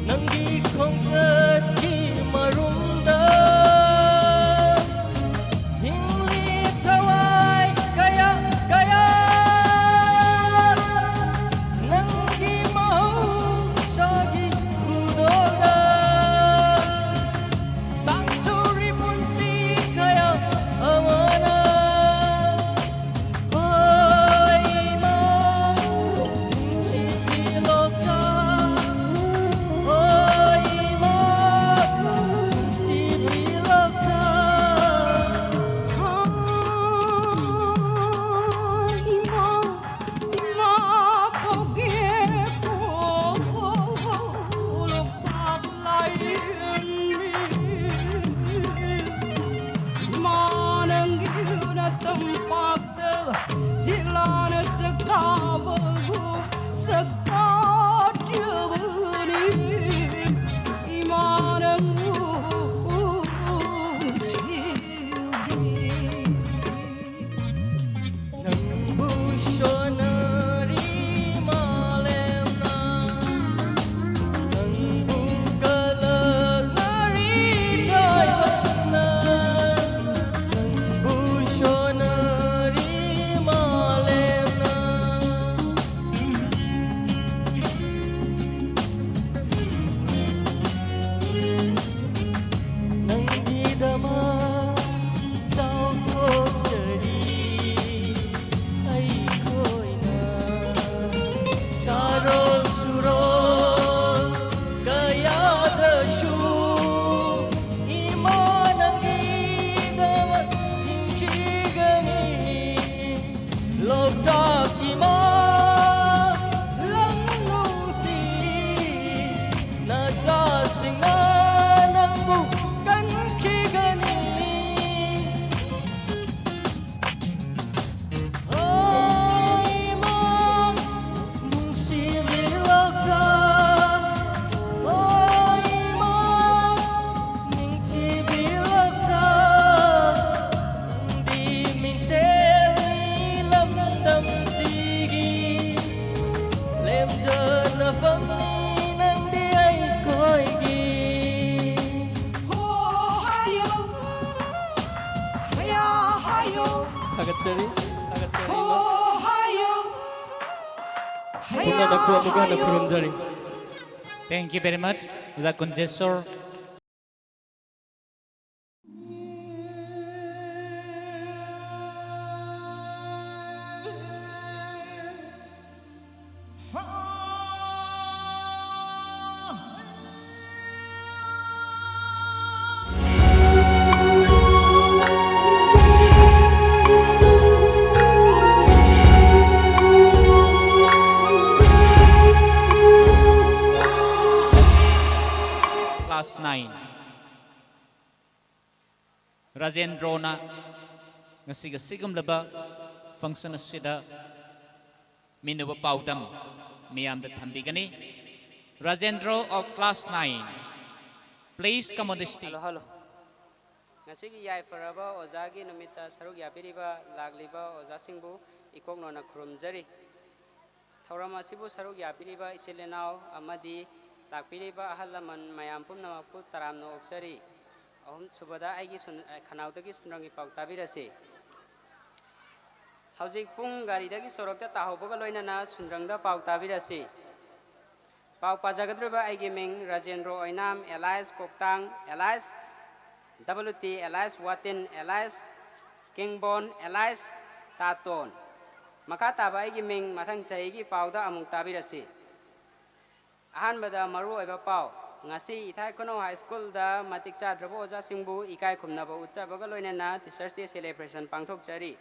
ꯅꯪꯒꯤ ꯈꯣꯡꯆꯠꯀꯤ ꯃꯔꯨꯝꯗ ꯍꯤꯡꯂꯤ ꯊꯋꯥꯏ ꯀꯌꯥ ꯀꯌꯥ꯫ ꯅꯪꯒꯤ ꯃꯍꯧꯁꯥꯒꯤ ꯈꯨꯗꯣꯜꯗ ꯇꯥꯛꯆꯔꯤ ꯄꯨꯟꯁꯤ ꯀꯌꯥ ꯑꯃꯅ꯫ ꯍꯣꯏ ꯏꯃꯥ, ꯅꯨꯡꯁꯤꯕꯤ ꯂꯣꯛꯇꯥꯛ, ꯍꯣꯏ ꯏꯃꯥ꯫ ꯅꯈꯣ ꯑꯃꯨꯛꯀ ꯍꯟꯅ ꯈꯨꯔꯨꯝꯖꯔꯤ꯫ Thank you very much, ꯑꯣꯖꯥ ꯀꯨꯟꯖꯦꯁꯣꯔ꯫ Class nine꯫ ꯔꯥꯖꯦꯟꯗ꯭ꯔꯣꯅ ꯉꯁꯤꯒꯤ ꯑꯁꯤꯒꯨꯝꯂꯕ function ꯑꯁꯤꯗ ꯃꯤꯅꯨꯕ ꯄꯥꯎꯗꯝ ꯃꯤꯌꯥꯝꯗ ꯊꯝꯕꯤꯒꯅꯤ꯫ Rajendra of class nine, please come on the stage. Hello, hello. ꯉꯁꯤꯒꯤ ꯌꯥꯏꯐꯔꯕ ꯑꯣꯖꯥꯒꯤ ꯅꯨꯃꯤꯠꯇ ꯁꯔꯨꯛ ꯌꯥꯕꯤꯔꯤꯕ ꯂꯥꯛꯂꯤꯕ ꯑꯣꯖꯥꯁꯤꯡꯕꯨ ꯏꯀꯣꯛꯅꯣꯅ ꯈꯨꯔꯨꯝꯖꯔꯤ꯫ ꯊꯧꯔꯝ ꯑꯁꯤꯕꯨ ꯁꯔꯨꯛ ꯌꯥꯕꯤꯔꯤꯕ ꯏꯆꯤꯜ ꯏꯅꯥꯎ ꯑꯃꯗꯤ ꯂꯥꯛꯄꯤꯔꯤꯕ ꯑꯍꯜ ꯂꯃꯟ ꯃꯌꯥꯝ ꯄꯨꯝꯅꯃꯛꯄꯨ ꯇꯔꯥꯝꯅ ꯑꯣꯛꯆꯔꯤ꯫ ꯑꯍꯨꯝꯁꯨꯕꯗ ꯑꯩꯒꯤ ꯁꯨꯟ-, ꯈꯅꯥꯎꯗꯒꯤ ꯁꯨꯟꯗ꯭ꯔꯪꯒꯤ ꯄꯥꯎ ꯇꯥꯕꯤꯔꯁꯤ꯫ ꯍꯧꯖꯤꯛ ꯄꯨꯡ ꯒꯥꯔꯤꯗꯒꯤ ꯁꯣꯔꯣꯛꯇ ꯇꯥꯍꯧꯕꯒ ꯂꯣꯏꯅꯅ ꯁꯨꯟꯗ꯭ꯔꯪꯗ ꯄꯥꯎ ꯇꯥꯕꯤꯔꯁꯤ꯫ ꯄꯥꯎ ꯄꯥꯖꯒꯗꯧꯔꯤꯕ ꯑꯩꯒꯤ ꯃꯤꯡ ꯔꯥꯖꯦꯟꯗ꯭ꯔꯣ ꯑꯣꯏꯅꯥꯝ, alias ꯀꯣꯛꯇꯥꯡ, alias W T, alias ꯋꯥꯇꯤꯟ, alias ꯀꯤꯡꯕꯣꯟ, alias ꯇꯥꯇꯣꯟ꯫ ꯃꯈꯥ ꯇꯥꯕ ꯑꯩꯒꯤ ꯃꯤꯡ ꯃꯊꯪ ꯆꯍꯤꯒꯤ ꯄꯥꯎꯗ ꯑꯃꯨꯛ ꯇꯥꯕꯤꯔꯁꯤ꯫ ꯑꯍꯥꯟꯕꯗ ꯃꯔꯨꯑꯣꯏꯕ ꯄꯥꯎ꯫ ꯉꯁꯤ ꯏꯊꯥꯏ ꯈꯨꯅꯧ ꯍꯥꯏ ꯁ꯭ꯀꯨꯜꯗ ꯃꯇꯤꯛ ꯆꯥꯗ꯭ꯔꯕ ꯑꯣꯖꯥꯁꯤꯡꯕꯨ ꯏꯀꯥꯏ ꯈꯨꯝꯅꯕ ꯎꯠꯆꯕꯒ ꯂꯣꯏꯅꯅ Teachers' Day celebration ꯄꯥꯡꯊꯣꯛꯆꯔꯤ꯫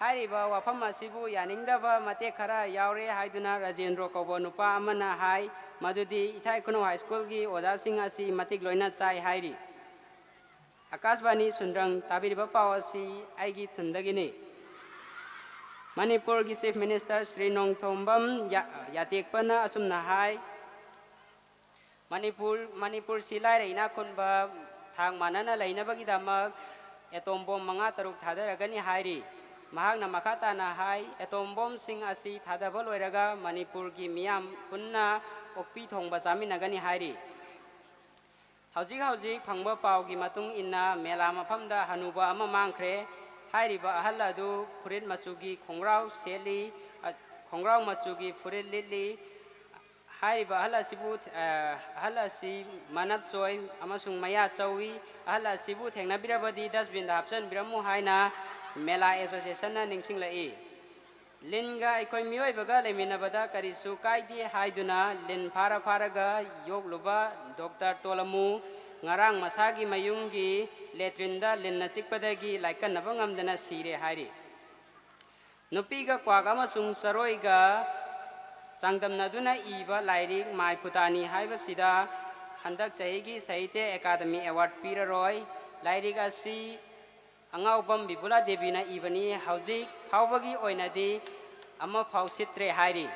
ꯍꯥꯏꯔꯤꯕ ꯋꯥꯐꯝ ꯑꯁꯤꯕꯨ ꯌꯥꯅꯤꯡꯗꯕ ꯃꯇꯦꯛ ꯈꯔ ꯌꯥꯎꯔꯦ ꯍꯥꯏꯗꯨꯅ ꯔꯥꯖꯦꯟꯗ꯭ꯔꯣ ꯀꯧꯕ ꯅꯨꯄꯥ ꯑꯃꯅ ꯍꯥꯏ, ꯃꯗꯨꯗꯤ ꯏꯊꯥꯏ ꯈꯨꯅꯧ ꯍꯥꯏ ꯁ꯭ꯀꯨꯜꯒꯤ ꯑꯣꯖꯥꯁꯤꯡ ꯑꯁꯤ ꯃꯇꯤꯛ ꯂꯣꯏꯅ ꯆꯥꯏ ꯍꯥꯏꯔꯤ꯫ ꯑꯀꯥꯁꯕꯥꯅꯤ ꯁꯨꯟꯗ꯭ꯔꯪ ꯇꯥꯕꯤꯔꯤꯕ ꯄꯥꯎ ꯑꯁꯤ ꯑꯩꯒꯤ ꯊꯨꯟꯗꯒꯤꯅꯤ꯫ ꯃꯅꯤꯄꯨꯔꯒꯤ Chief Minister ꯁ꯭ꯔꯤ ꯅꯣꯡꯊꯣꯝꯕꯝ ꯌꯥ-, ꯌꯥꯇꯦꯛꯄꯅ ꯑꯁꯨꯝꯅ ꯍꯥꯏ, ꯃꯅꯤꯄꯨꯔ, ꯃꯅꯤꯄꯨꯔꯁꯤ ꯂꯥꯏꯔ ꯏꯅꯥꯛ ꯈꯨꯟꯕ ꯊꯥꯛ ꯃꯥꯟꯅꯅ ꯂꯩꯅꯕꯒꯤꯗꯃꯛ atom bomb ꯃꯉꯥ ꯇꯔꯨꯛ ꯊꯥꯗꯔꯒꯅꯤ ꯍꯥꯏꯔꯤ꯫ ꯃꯍꯥꯛꯅ ꯃꯈꯥ ꯇꯥꯅ ꯍꯥꯏ, atom bombꯁꯤꯡ ꯑꯁꯤ ꯊꯥꯗꯕ ꯂꯣꯏꯔꯒ ꯃꯅꯤꯄꯨꯔꯒꯤ ꯃꯤꯌꯥꯝ ꯄꯨꯟꯅ ꯑꯣꯛꯄꯤ ꯊꯣꯡꯕ ꯆꯥꯃꯤꯟꯅꯒꯅꯤ ꯍꯥꯏꯔꯤ꯫ ꯍꯧꯖꯤꯛ ꯍꯧꯖꯤꯛ ꯐꯪꯕ ꯄꯥꯎꯒꯤ ꯃꯇꯨꯡ ꯏꯟꯅ, ꯃꯦꯂꯥ ꯃꯐꯝꯗ ꯍꯅꯨꯕ ꯑꯃ ꯃꯥꯡꯈ꯭ꯔꯦ꯫ ꯍꯥꯏꯔꯤꯕ ꯑꯍꯜ ꯑꯗꯨ ꯐꯨꯔꯤꯠ ꯃꯆꯨꯒꯤ ꯈꯣꯡꯒ꯭ꯔꯥꯎ ꯁꯦꯠꯂꯤ, ꯑ, ꯈꯣꯡꯒ꯭ꯔꯥꯎ ꯃꯆꯨꯒꯤ ꯐꯨꯔꯤꯠ ꯂꯤꯠꯂꯤ꯫ ꯍꯥꯏꯔꯤꯕ ꯑꯍꯜ ꯑꯁꯤꯕꯨ, ꯑ, ꯑꯍꯜ ꯑꯁꯤ ꯃꯅꯞ ꯆꯣꯏ ꯑꯃꯁꯨꯡ ꯃꯌꯥ ꯆꯧꯏ꯫ ꯑꯍꯜ ꯑꯁꯤꯕꯨ ꯊꯦꯡꯅꯕꯤꯔꯕꯗꯤ dustbin ꯗ ꯍꯥꯞꯆꯤꯟꯕꯤꯔꯝꯃꯨ ꯍꯥꯏꯅ ꯃꯦꯂꯥ association ꯅ ꯅꯤꯡꯁꯤꯡꯂꯛꯏ꯫ ꯂꯤꯟꯒ ꯑꯩꯈꯣꯏ ꯃꯤꯑꯣꯏꯕꯒ ꯂꯩꯃꯤꯟꯅꯕꯗ ꯀꯔꯤꯁꯨ ꯀꯥꯏꯗꯦ ꯍꯥꯏꯗꯨꯅ ꯂꯤꯟ ꯐꯥꯔ ꯐꯥꯔꯒ ꯌꯣꯛꯂꯨꯕ ꯗꯣꯛꯇꯔ ꯇꯣꯂꯃꯨ ꯉꯔꯥꯡ ꯃꯁꯥꯒꯤ ꯃꯌꯨꯝꯒꯤ latrine ꯗ ꯂꯤꯟꯅ ꯆꯤꯛꯄꯗꯒꯤ ꯂꯥꯏꯀꯠꯅꯕ ꯉꯝꯗꯅ ꯁꯤꯔꯦ ꯍꯥꯏꯔꯤ꯫ ꯅꯨꯄꯤꯒ ꯀ꯭ꯋꯥꯛ ꯑꯃꯁꯨꯡ ꯆꯔꯣꯏꯒ ꯆꯥꯡꯗꯝꯅꯗꯨꯅ ꯏꯕ ꯂꯥꯏꯔꯤꯛ ꯃꯥꯏ ꯐꯨꯇꯥꯅꯤ ꯍꯥꯏꯕꯁꯤꯗ ꯍꯟꯗꯛ ꯆꯍꯤꯒꯤ ꯁꯥꯍꯤꯇ꯭ꯌ ꯑꯦꯀꯥꯗꯃꯤ award ꯄꯤꯔꯔꯣꯏ꯫ ꯂꯥꯏꯔꯤꯛ ꯑꯁꯤ ꯑꯉꯥꯎꯕꯝ ꯕꯤꯕꯨꯂꯥ ꯗꯦꯕꯤꯅ ꯏꯕꯅꯤ꯫ ꯍꯧꯖꯤꯛ ꯐꯥꯎꯕꯒꯤ ꯑꯣꯏꯅꯗꯤ ꯑꯃꯐꯥꯎ ꯁꯤꯠꯇ꯭ꯔꯦ ꯍꯥꯏꯔꯤ꯫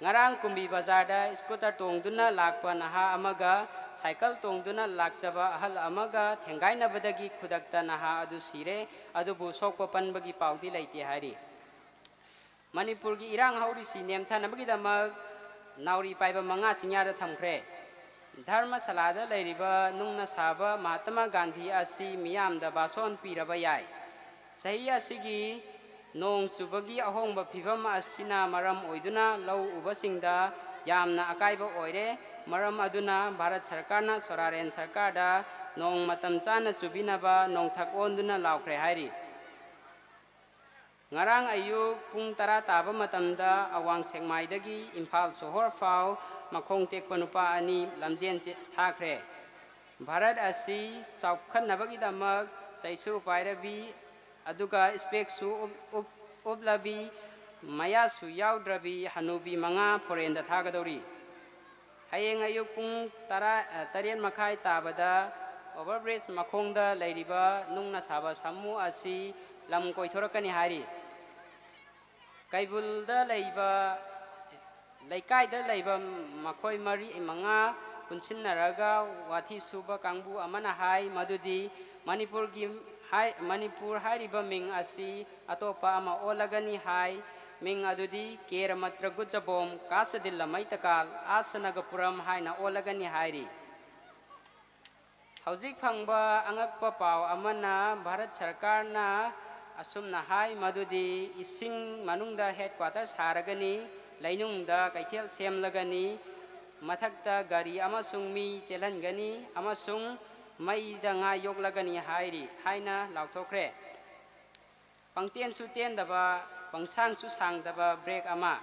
ꯉꯔꯥꯡ ꯀꯨꯝꯕꯤ ꯕꯖꯥꯔꯗ scooter ꯇꯣꯡꯗꯨꯅ ꯂꯥꯛꯄ ꯅꯍꯥ ꯑꯃꯒ cycle ꯇꯣꯡꯗꯨꯅ ꯂꯥꯛꯆꯕ ꯑꯍꯜ ꯑꯃꯒ ꯊꯦꯡꯒꯥꯏꯅꯕꯗꯒꯤ ꯈꯨꯗꯛꯇ ꯅꯍꯥ ꯑꯗꯨ ꯁꯤꯔꯦ꯫ ꯑꯗꯨꯕꯨ ꯁꯣꯛꯄ ꯄꯟꯕꯒꯤ ꯄꯥꯎꯗꯤ ꯂꯩꯇꯦ ꯍꯥꯏꯔꯤ꯫ ꯃꯅꯤꯄꯨꯔꯒꯤ ꯏꯔꯥꯡ ꯍꯧꯔꯤꯁꯤ ꯅꯦꯝꯊꯅꯕꯒꯤꯗꯃꯛ ꯅꯥꯎꯔꯤ ꯄꯥꯏꯕ ꯃꯉꯥ ꯆꯤꯡꯌꯥꯗ ꯊꯝꯈ꯭ꯔꯦ꯫ ꯙꯔꯃꯁꯥꯂꯥꯗ ꯂꯩꯔꯤꯕ ꯅꯨꯡꯅ ꯁꯥꯕ ꯃꯍꯥꯇꯃꯥ ꯒꯥꯟꯙꯤ ꯑꯁꯤ ꯃꯤꯌꯥꯝꯗ ꯚꯥꯁꯣꯟ ꯄꯤꯔꯕ ꯌꯥꯏ꯫ ꯆꯍꯤ ꯑꯁꯤꯒꯤ ꯅꯣꯡ ꯆꯨꯕꯒꯤ ꯑꯍꯣꯡꯕ ꯐꯤꯕꯝ ꯑꯁꯤꯅ ꯃꯔꯝ ꯑꯣꯏꯗꯨꯅ ꯂꯧ ꯎꯕꯁꯤꯡꯗ ꯌꯥꯝꯅ ꯑꯀꯥꯏꯕ ꯑꯣꯏꯔꯦ꯫ ꯃꯔꯝ ꯑꯗꯨꯅ ꯚꯥꯔꯠ ꯁꯔꯀꯥꯔꯅ ꯁꯣꯔꯥꯔꯦꯟ ꯁꯔꯀꯥꯔꯗ ꯅꯣꯡ ꯃꯇꯝ ꯆꯥꯅ ꯆꯨꯕꯤꯅꯕ ꯅꯣꯡꯊꯛ ꯑꯣꯟꯗꯨꯅ ꯂꯥꯎꯈ꯭ꯔꯦ ꯍꯥꯏꯔꯤ꯫ ꯉꯔꯥꯡ ꯑꯌꯨꯛ ꯄꯨꯡ ꯇꯔꯥ ꯇꯥꯕ ꯃꯇꯝꯗ ꯑꯋꯥꯡ ꯁꯦꯛꯃꯥꯏꯗꯒꯤ ꯏꯝꯐꯥꯜ ꯁꯣꯍꯣꯔ ꯐꯥꯎ ꯃꯈꯣꯡ ꯇꯦꯛꯄ ꯅꯨꯄꯥ ꯑꯅꯤ ꯂꯝꯖꯦꯟ ꯆꯦ-, ꯊꯥꯈ꯭ꯔꯦ꯫ ꯚꯥꯔꯠ ꯑꯁꯤ ꯆꯥꯎꯈꯠꯅꯕꯒꯤꯗꯃꯛ ꯆꯩꯁꯨ ꯄꯥꯏꯔꯕꯤ, ꯑꯗꯨꯒ specꯁꯨ ꯎꯞ-, ꯎꯞ-, ꯎꯞꯂꯕꯤ, ꯃꯌꯥꯁꯨ ꯌꯥꯎꯗ꯭ꯔꯕꯤ ꯍꯅꯨꯕꯤ ꯃꯉꯥ foreignꯗ ꯊꯥꯒꯗꯧꯔꯤ꯫ ꯍꯌꯦꯡ ꯑꯌꯨꯛ ꯄꯨꯡ ꯇꯔꯥ, ꯑ, ꯇꯔꯦꯠ ꯃꯈꯥꯏ ꯇꯥꯕꯗ overbridge ꯃꯈꯣꯡꯗ ꯂꯩꯔꯤꯕ ꯅꯨꯡꯅ ꯁꯥꯕ ꯁꯥꯃꯨ ꯑꯁꯤ ꯂꯝ ꯀꯣꯏꯊꯣꯔꯛꯀꯅꯤ ꯍꯥꯏꯔꯤ꯫ ꯀꯩꯕꯨꯜꯗ ꯂꯩꯕ, ꯂꯩꯀꯥꯏꯗ ꯂꯩꯕ ꯃꯈꯣꯏ ꯃꯔꯤ, ꯃꯉꯥ ꯄꯨꯟꯁꯤꯟꯅꯔꯒ ꯋꯥꯊꯤ ꯁꯨꯕ ꯀꯥꯡꯕꯨ ꯑꯃꯅ ꯍꯥꯏ ꯃꯗꯨꯗꯤ ꯃꯅꯤꯄꯨꯔꯒꯤ ꯍꯥꯏ-, ꯃꯅꯤꯄꯨꯔ ꯍꯥꯏꯔꯤꯕ ꯃꯤꯡ ꯑꯁꯤ ꯑꯇꯣꯞꯄ ꯑꯃ ꯑꯣꯜꯂꯒꯅꯤ ꯍꯥꯏ꯫ ꯃꯤꯡ ꯑꯗꯨꯗꯤ ꯀꯦꯔꯃꯇ꯭ꯔꯒꯨꯖꯕꯣꯝ ꯀꯥꯁꯗꯤꯜꯂ ꯃꯩꯇꯀꯥꯜ ꯑꯥꯁꯅꯒꯄꯨꯔꯝ ꯍꯥꯏꯅ ꯑꯣꯜꯂꯒꯅꯤ ꯍꯥꯏꯔꯤ꯫ ꯍꯧꯖꯤꯛ ꯐꯪꯕ ꯑꯉꯛꯄ ꯄꯥꯎ ꯑꯃꯅ ꯚꯥꯔꯠ ꯁꯔꯀꯥꯔꯅ ꯑꯁꯨꯝꯅ ꯍꯥꯏ ꯃꯗꯨꯗꯤ ꯏꯁꯤꯡ ꯃꯅꯨꯡꯗ headquarter ꯁꯥꯔꯒꯅꯤ, ꯂꯩꯅꯨꯡꯗ ꯀꯩꯊꯦꯜ ꯁꯦꯝꯂꯒꯅꯤ, ꯃꯊꯛꯇ ꯒꯥꯔꯤ ꯑꯃꯁꯨꯡ ꯃꯤ ꯆꯦꯜꯍꯟꯒꯅꯤ ꯑꯃꯁꯨꯡ ꯃꯩꯗ ꯉꯥ ꯌꯣꯛꯂꯒꯅꯤ ꯍꯥꯏꯔꯤ ꯍꯥꯏꯅ ꯂꯥꯎꯊꯣꯛꯈ꯭ꯔꯦ꯫ ꯄꯪꯇꯦꯟꯁꯨ ꯇꯦꯟꯗꯕ, ꯄꯪꯁꯥꯡꯁꯨ ꯁꯥꯡꯗꯕ break ꯑꯃ꯫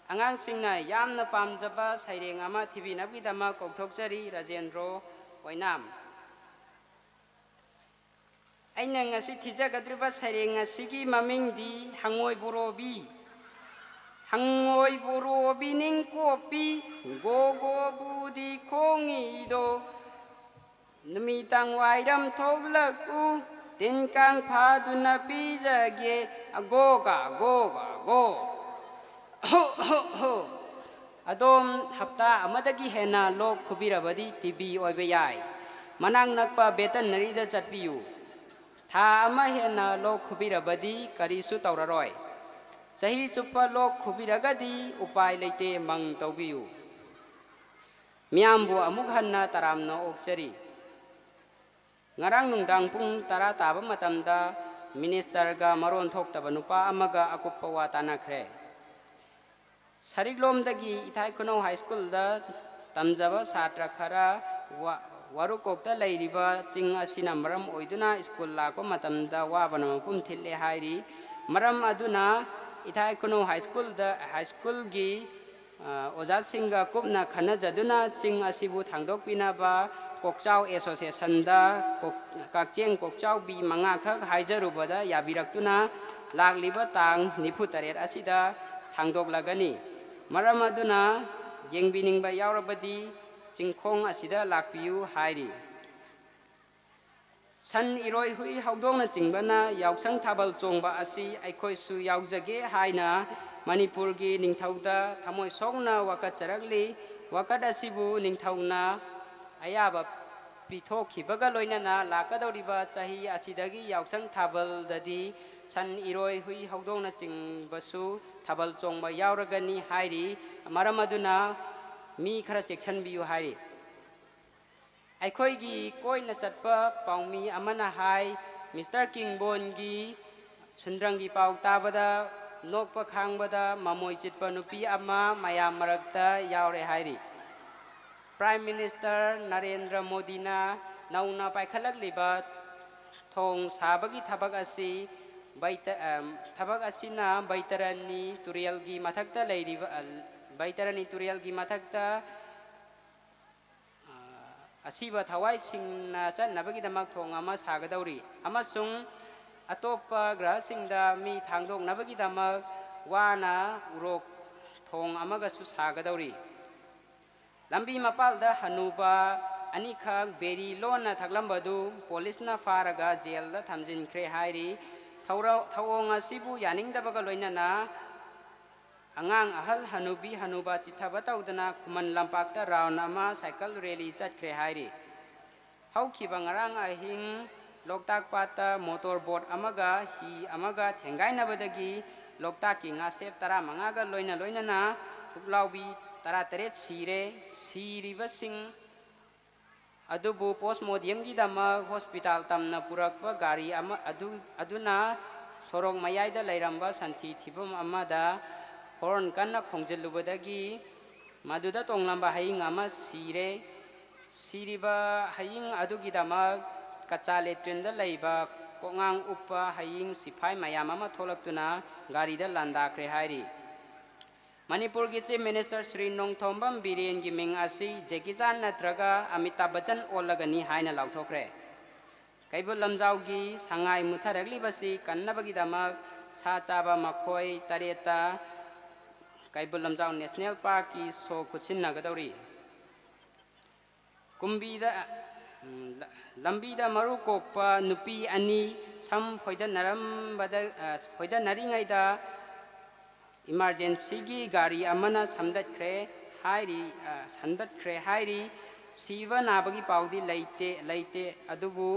ꯑꯉꯥꯡꯁꯤꯡꯅ ꯌꯥꯝꯅ ꯄꯥꯝꯖꯕ ꯁꯩꯔꯦꯡ ꯑꯃ ꯊꯤꯕꯤꯅꯕꯒꯤꯗꯃꯛ ꯀꯧꯊꯣꯛꯆꯔꯤ, ꯔꯥꯖꯦꯟꯗ꯭ꯔꯣ ꯑꯣꯏꯅꯥꯝ꯫ ꯑꯩꯅ ꯉꯁꯤ ꯊꯤꯖꯒꯗꯧꯔꯤꯕ ꯁꯩꯔꯦꯡ ꯑꯁꯤꯒꯤ ꯃꯃꯤꯡꯗꯤ ꯍꯪꯉꯣꯏ ꯕꯣꯔꯣꯕꯤ꯫ ꯍꯪꯉꯣꯏ ꯕꯣꯔꯣꯕꯤ ꯅꯤꯡꯀꯣꯛꯄꯤ, ꯒꯣ ꯒꯣ ꯕꯨꯗꯤ ꯈꯣꯡꯉꯤꯗꯣ꯫ ꯅꯨꯃꯤꯗꯥꯡ ꯋꯥꯏꯔꯝ ꯊꯣꯛꯂꯛꯎ, ꯇꯤꯟ ꯀꯥꯡ ꯐꯥꯗꯨꯅ ꯄꯤꯖꯒꯦ, ꯑꯒꯣꯒ, ꯑꯒꯣꯒ, ꯑꯒꯣ꯫ ꯑꯗꯣꯝ ꯍꯞꯇꯥ ꯑꯃꯗꯒꯤ ꯍꯦꯟꯅ ꯂꯣꯛ ꯈꯨꯕꯤꯔꯕꯗꯤ ꯇꯤ ꯕꯤ ꯑꯣꯏꯕ ꯌꯥꯏ꯫ ꯃꯅꯥꯛ ꯅꯛꯄ veterineryꯗ ꯆꯠꯄꯤꯌꯨ꯫ ꯊꯥ ꯑꯃ ꯍꯦꯟꯅ ꯂꯣꯛ ꯈꯨꯕꯤꯔꯕꯗꯤ ꯀꯔꯤꯁꯨ ꯇꯧꯔꯔꯣꯏ꯫ ꯆꯍꯤ ꯆꯨꯞꯄ ꯂꯣꯛ ꯈꯨꯕꯤꯔꯒꯗꯤ ꯎꯄꯥꯏ ꯂꯩꯇꯦ, ꯃꯪ ꯇꯧꯕꯤꯌꯨ꯫ ꯃꯤꯌꯥꯝꯕꯨ ꯑꯃꯨꯛ ꯍꯟꯅ ꯇꯔꯥꯝꯅ ꯑꯣꯛꯆꯔꯤ꯫ ꯉꯔꯥꯡ ꯅꯨꯡꯗꯥꯡ ꯄꯨꯡ ꯇꯔꯥ ꯇꯥꯕ ꯃꯇꯝꯗ ministerꯒ ꯃꯔꯣꯟ ꯊꯣꯛꯇꯕ ꯅꯨꯄꯥ ꯑꯃꯒ ꯑꯀꯨꯞꯄ ꯋꯥ ꯇꯥꯅꯈ꯭ꯔꯦ꯫ ꯁꯔꯤꯛꯂꯣꯝꯗꯒꯤ ꯏꯊꯥꯏ ꯈꯨꯅꯧ high schoolꯗ ꯇꯝꯖꯕ ꯁꯥꯇ꯭ꯔ ꯈꯔ ꯋꯥ-, ꯋꯥꯔꯨꯀꯣꯛꯇ ꯂꯩꯔꯤꯕ ꯆꯤꯡ ꯑꯁꯤꯅ ꯃꯔꯝ ꯑꯣꯏꯗꯨꯅ school ꯂꯥꯛꯄ ꯃꯇꯝꯗ ꯋꯥꯕꯅ ꯃꯄꯨꯝ ꯊꯤꯜꯂꯦ ꯍꯥꯏꯔꯤ꯫ ꯃꯔꯝ ꯑꯗꯨꯅ ꯏꯊꯥꯏ ꯈꯨꯅꯧ high schoolꯗ, high schoolꯒꯤ, ꯑ, ꯑꯣꯖꯥꯁꯤꯡꯒ ꯀꯨꯞꯅ ꯈꯟꯅꯖꯗꯨꯅ ꯆꯤꯡ ꯑꯁꯤꯕꯨ ꯊꯥꯡꯗꯣꯛꯄꯤꯅꯕ ꯀꯣꯛꯆꯥꯎ associationꯗ ꯀꯣꯛ-, ꯀꯛꯆꯦꯡ ꯀꯣꯛꯆꯥꯎꯕꯤ ꯃꯉꯥꯈꯛ ꯍꯥꯏꯖꯔꯨꯕꯗ ꯌꯥꯕꯤꯔꯛꯇꯨꯅ ꯂꯥꯛꯂꯤꯕ ꯇꯥꯡ ꯅꯤꯐꯨ ꯇꯔꯦꯠ ꯑꯁꯤꯗ ꯊꯥꯡꯗꯣꯛꯂꯒꯅꯤ꯫ ꯃꯔꯝ ꯑꯗꯨꯅ ꯌꯦꯡꯕꯤꯅꯤꯡꯕ ꯌꯥꯎꯔꯕꯗꯤ ꯆꯤꯡꯈꯣꯡ ꯑꯁꯤꯗ ꯂꯥꯛꯄꯤꯌꯨ ꯍꯥꯏꯔꯤ꯫ ꯁꯟ, ꯏꯔꯣꯏ, ꯍꯨꯏ, ꯍꯧꯗꯣꯡꯅꯆꯤꯡꯕꯅ ꯌꯥꯎꯁꯪ ꯊꯥꯕꯜ ꯆꯣꯡꯕ ꯑꯁꯤ ꯑꯩꯈꯣꯏꯁꯨ ꯌꯥꯎꯖꯒꯦ ꯍꯥꯏꯅ ꯃꯅꯤꯄꯨꯔꯒꯤ ꯅꯤꯡꯊꯧꯗ ꯊꯃꯣꯏ ꯁꯣꯛꯅ ꯋꯥꯀꯠꯆꯔꯛꯂꯤ꯫ ꯋꯥꯀꯠ ꯑꯁꯤꯕꯨ ꯅꯤꯡꯊꯧꯅ ꯑꯌꯥꯕ ꯄꯤꯊꯣꯛꯈꯤꯕꯒ ꯂꯣꯏꯅꯅ ꯂꯥꯛꯀꯗꯧꯔꯤꯕ ꯆꯍꯤ ꯑꯁꯤꯗꯒꯤ ꯌꯥꯎꯁꯪ ꯊꯥꯕꯜꯗꯗꯤ ꯁꯟ, ꯏꯔꯣꯏ, ꯍꯨꯏ, ꯍꯧꯗꯣꯡꯅꯆꯤꯡꯕꯁꯨ ꯊꯥꯕꯜ ꯆꯣꯡꯕ ꯌꯥꯎꯔꯒꯅꯤ ꯍꯥꯏꯔꯤ꯫ ꯃꯔꯝ ꯑꯗꯨꯅ ꯃꯤ ꯈꯔ ꯆꯦꯛꯁꯤꯟꯕꯤꯌꯨ ꯍꯥꯏꯔꯤ꯫ ꯑꯩꯈꯣꯏꯒꯤ ꯀꯣꯏꯅ ꯆꯠꯄ ꯄꯥꯎꯃꯤ ꯑꯃꯅ ꯍꯥꯏ, Mister ꯀꯤꯡꯕꯣꯟꯒꯤ ꯁꯨꯟꯗ꯭ꯔꯪꯒꯤ ꯄꯥꯎ ꯇꯥꯕꯗ ꯅꯣꯛꯄ ꯈꯥꯡꯕꯗ ꯃꯃꯣꯏ ꯆꯤꯠꯄ ꯅꯨꯄꯤ ꯑꯃ ꯃꯌꯥꯝ ꯃꯔꯛꯇ ꯌꯥꯎꯔꯦ ꯍꯥꯏꯔꯤ꯫ Prime Minister ꯅꯔꯦꯟꯗ꯭ꯔ ꯃꯣꯗꯤꯅ ꯅꯧꯅ ꯄꯥꯏꯈꯠꯂꯛꯂꯤꯕ ꯊꯣꯡ ꯁꯥꯕꯒꯤ ꯊꯕꯛ ꯑꯁꯤ ꯕꯩꯇ-, ꯑ, ꯊꯕꯛ ꯑꯁꯤꯅ ꯕꯩꯇꯔꯅꯤ ꯇꯨꯔꯦꯜꯒꯤ ꯃꯊꯛꯇ ꯂꯩꯔꯤꯕ, ꯑ, ꯕꯩꯇꯔꯅꯤ ꯇꯨꯔꯦꯜꯒꯤ ꯃꯊꯛꯇ, ꯑ, ꯑꯁꯤꯕ ꯊꯋꯥꯏꯁꯤꯡꯅ ꯆꯠꯅꯕꯒꯤꯗꯃꯛ ꯊꯣꯡ ꯑꯃ ꯁꯥꯒꯗꯧꯔꯤ ꯑꯃꯁꯨꯡ ꯑꯇꯣꯞꯄ ꯒ꯭ꯔꯍꯁꯤꯡꯗ ꯃꯤ ꯊꯥꯡꯗꯣꯛꯅꯕꯒꯤꯗꯃꯛ ꯋꯥꯅ ꯎꯔꯣꯛ ꯊꯣꯡ ꯑꯃꯒꯁꯨ ꯁꯥꯒꯗꯧꯔꯤ꯫ ꯂꯝꯕꯤ ꯃꯄꯥꯜꯗ ꯍꯅꯨꯕ ꯑꯅꯤꯈꯛ ꯕꯦꯔꯤ ꯂꯣꯟꯅ ꯊꯛꯂꯝꯕꯗꯨ ꯄꯨꯂꯤꯁꯅ ꯐꯥꯔꯒ ꯖꯦꯜꯗ ꯊꯝꯖꯤꯟꯈ꯭ꯔꯦ ꯍꯥꯏꯔꯤ꯫ ꯊꯧꯔ-, ꯊꯧꯑꯣꯡ ꯑꯁꯤꯕꯨ ꯌꯥꯅꯤꯡꯗꯕꯒ ꯂꯣꯏꯅꯅ ꯑꯉꯥꯡ ꯑꯍꯜ ꯍꯅꯨꯕꯤ ꯍꯅꯨꯕ ꯆꯤꯠꯊꯕ ꯇꯧꯗꯅ ꯈꯨꯃꯟ ꯂꯝꯄꯥꯛꯇ round ꯑꯃ cycle rally ꯆꯠꯈ꯭ꯔꯦ ꯍꯥꯏꯔꯤ꯫ ꯍꯧꯈꯤꯕ ꯉꯔꯥꯡ ꯑꯍꯤꯡ ꯂꯣꯛꯇꯥꯛ ꯄꯥꯠꯇ motor boat ꯑꯃꯒ ꯍꯤ ꯑꯃꯒ ꯊꯦꯡꯒꯥꯏꯅꯕꯗꯒꯤ ꯂꯣꯛꯇꯥꯛꯀꯤ ꯉꯥꯁꯦꯞ ꯇꯔꯥꯃꯉꯥꯒ ꯂꯣꯏꯅ ꯂꯣꯏꯅꯅ ꯄꯨꯛꯂꯥꯎꯕꯤ ꯇꯔꯥꯇꯔꯦꯠ ꯁꯤꯔꯦ꯫ ꯁꯤꯔꯤꯕꯁꯤꯡ ꯑꯗꯨꯕꯨ postmortemꯒꯤꯗꯃꯛ hospital ꯇꯝꯅ ꯄꯨꯔꯛꯄ ꯒꯥꯔꯤ ꯑꯃ ꯑꯗꯨ, ꯑꯗꯨꯅ ꯁꯣꯔꯣꯛ ꯃꯌꯥꯏꯗ ꯂꯩꯔꯝꯕ ꯁꯟꯊꯤ ꯊꯤꯐꯝ ꯑꯃꯗ horn ꯀꯟꯅ ꯈꯣꯡꯖꯤꯜꯂꯨꯕꯗꯒꯤ ꯃꯗꯨꯗ ꯇꯣꯡꯂꯝꯕ ꯍꯌꯤꯡ ꯑꯃ ꯁꯤꯔꯦ꯫ ꯁꯤꯔꯤꯕ ꯍꯌꯤꯡ ꯑꯗꯨꯒꯤꯗꯃꯛ ꯀꯆꯥ latrineꯗ ꯂꯩꯕ ꯀꯣꯛꯉꯥꯡ ꯎꯞꯄ ꯍꯌꯤꯡ ꯁꯤꯐꯥꯏ ꯃꯌꯥꯝ ꯑꯃ ꯊꯣꯛꯂꯛꯇꯨꯅ ꯒꯥꯔꯤꯗ ꯂꯥꯟꯗꯥꯈ꯭ꯔꯦ ꯍꯥꯏꯔꯤ꯫ ꯃꯅꯤꯄꯨꯔꯒꯤ Chief Minister ꯁ꯭ꯔꯤ ꯅꯣꯡꯊꯣꯝꯕꯝ ꯕꯤꯔꯦꯟꯒꯤ ꯃꯤꯡ ꯑꯁꯤ ꯖꯦꯀꯤ ꯆꯥꯟ ꯅꯠꯇ꯭ꯔꯒ ꯑꯃꯤꯇꯥꯕ ꯕꯆꯟ ꯑꯣꯜꯂꯒꯅꯤ ꯍꯥꯏꯅ ꯂꯥꯎꯊꯣꯛꯈ꯭ꯔꯦ꯫ ꯀꯩꯕꯨꯜ ꯂꯝꯖꯥꯎꯒꯤ ꯁꯉꯥꯏ ꯃꯨꯠꯊꯔꯛꯂꯤꯕꯁꯤ ꯀꯟꯅꯕꯒꯤꯗꯃꯛ ꯁꯥ ꯆꯥꯕ ꯃꯈꯣꯏ ꯇꯔꯦꯠꯇ ꯀꯩꯕꯨꯜ ꯂꯝꯖꯥꯎ National Parkꯀꯤ show ꯈꯨꯠꯁꯤꯟꯅꯒꯗꯧꯔꯤ꯫ ꯀꯨꯝꯕꯤꯗ, ꯎꯝ, ꯂ-, ꯂꯝꯕꯤꯗ ꯃꯔꯨ ꯀꯣꯛꯄ ꯅꯨꯄꯤ ꯑꯅꯤ ꯁꯝ ꯐꯣꯏꯗꯅꯔꯝꯕꯗ, ꯑ, ꯐꯣꯏꯗꯅꯔꯤꯉꯩꯗ emergencyꯒꯤ ꯒꯥꯔꯤ ꯑꯃꯅ ꯁꯝꯗꯠꯈ꯭ꯔꯦ ꯍꯥꯏꯔꯤ, ꯑ, ꯁꯝꯗꯠꯈ꯭ꯔꯦ ꯍꯥꯏꯔꯤ꯫ ꯁꯤꯕ ꯅꯥꯕꯒꯤ ꯄꯥꯎꯗꯤ ꯂꯩꯇꯦ, ꯂꯩꯇꯦ, ꯑꯗꯨꯕꯨ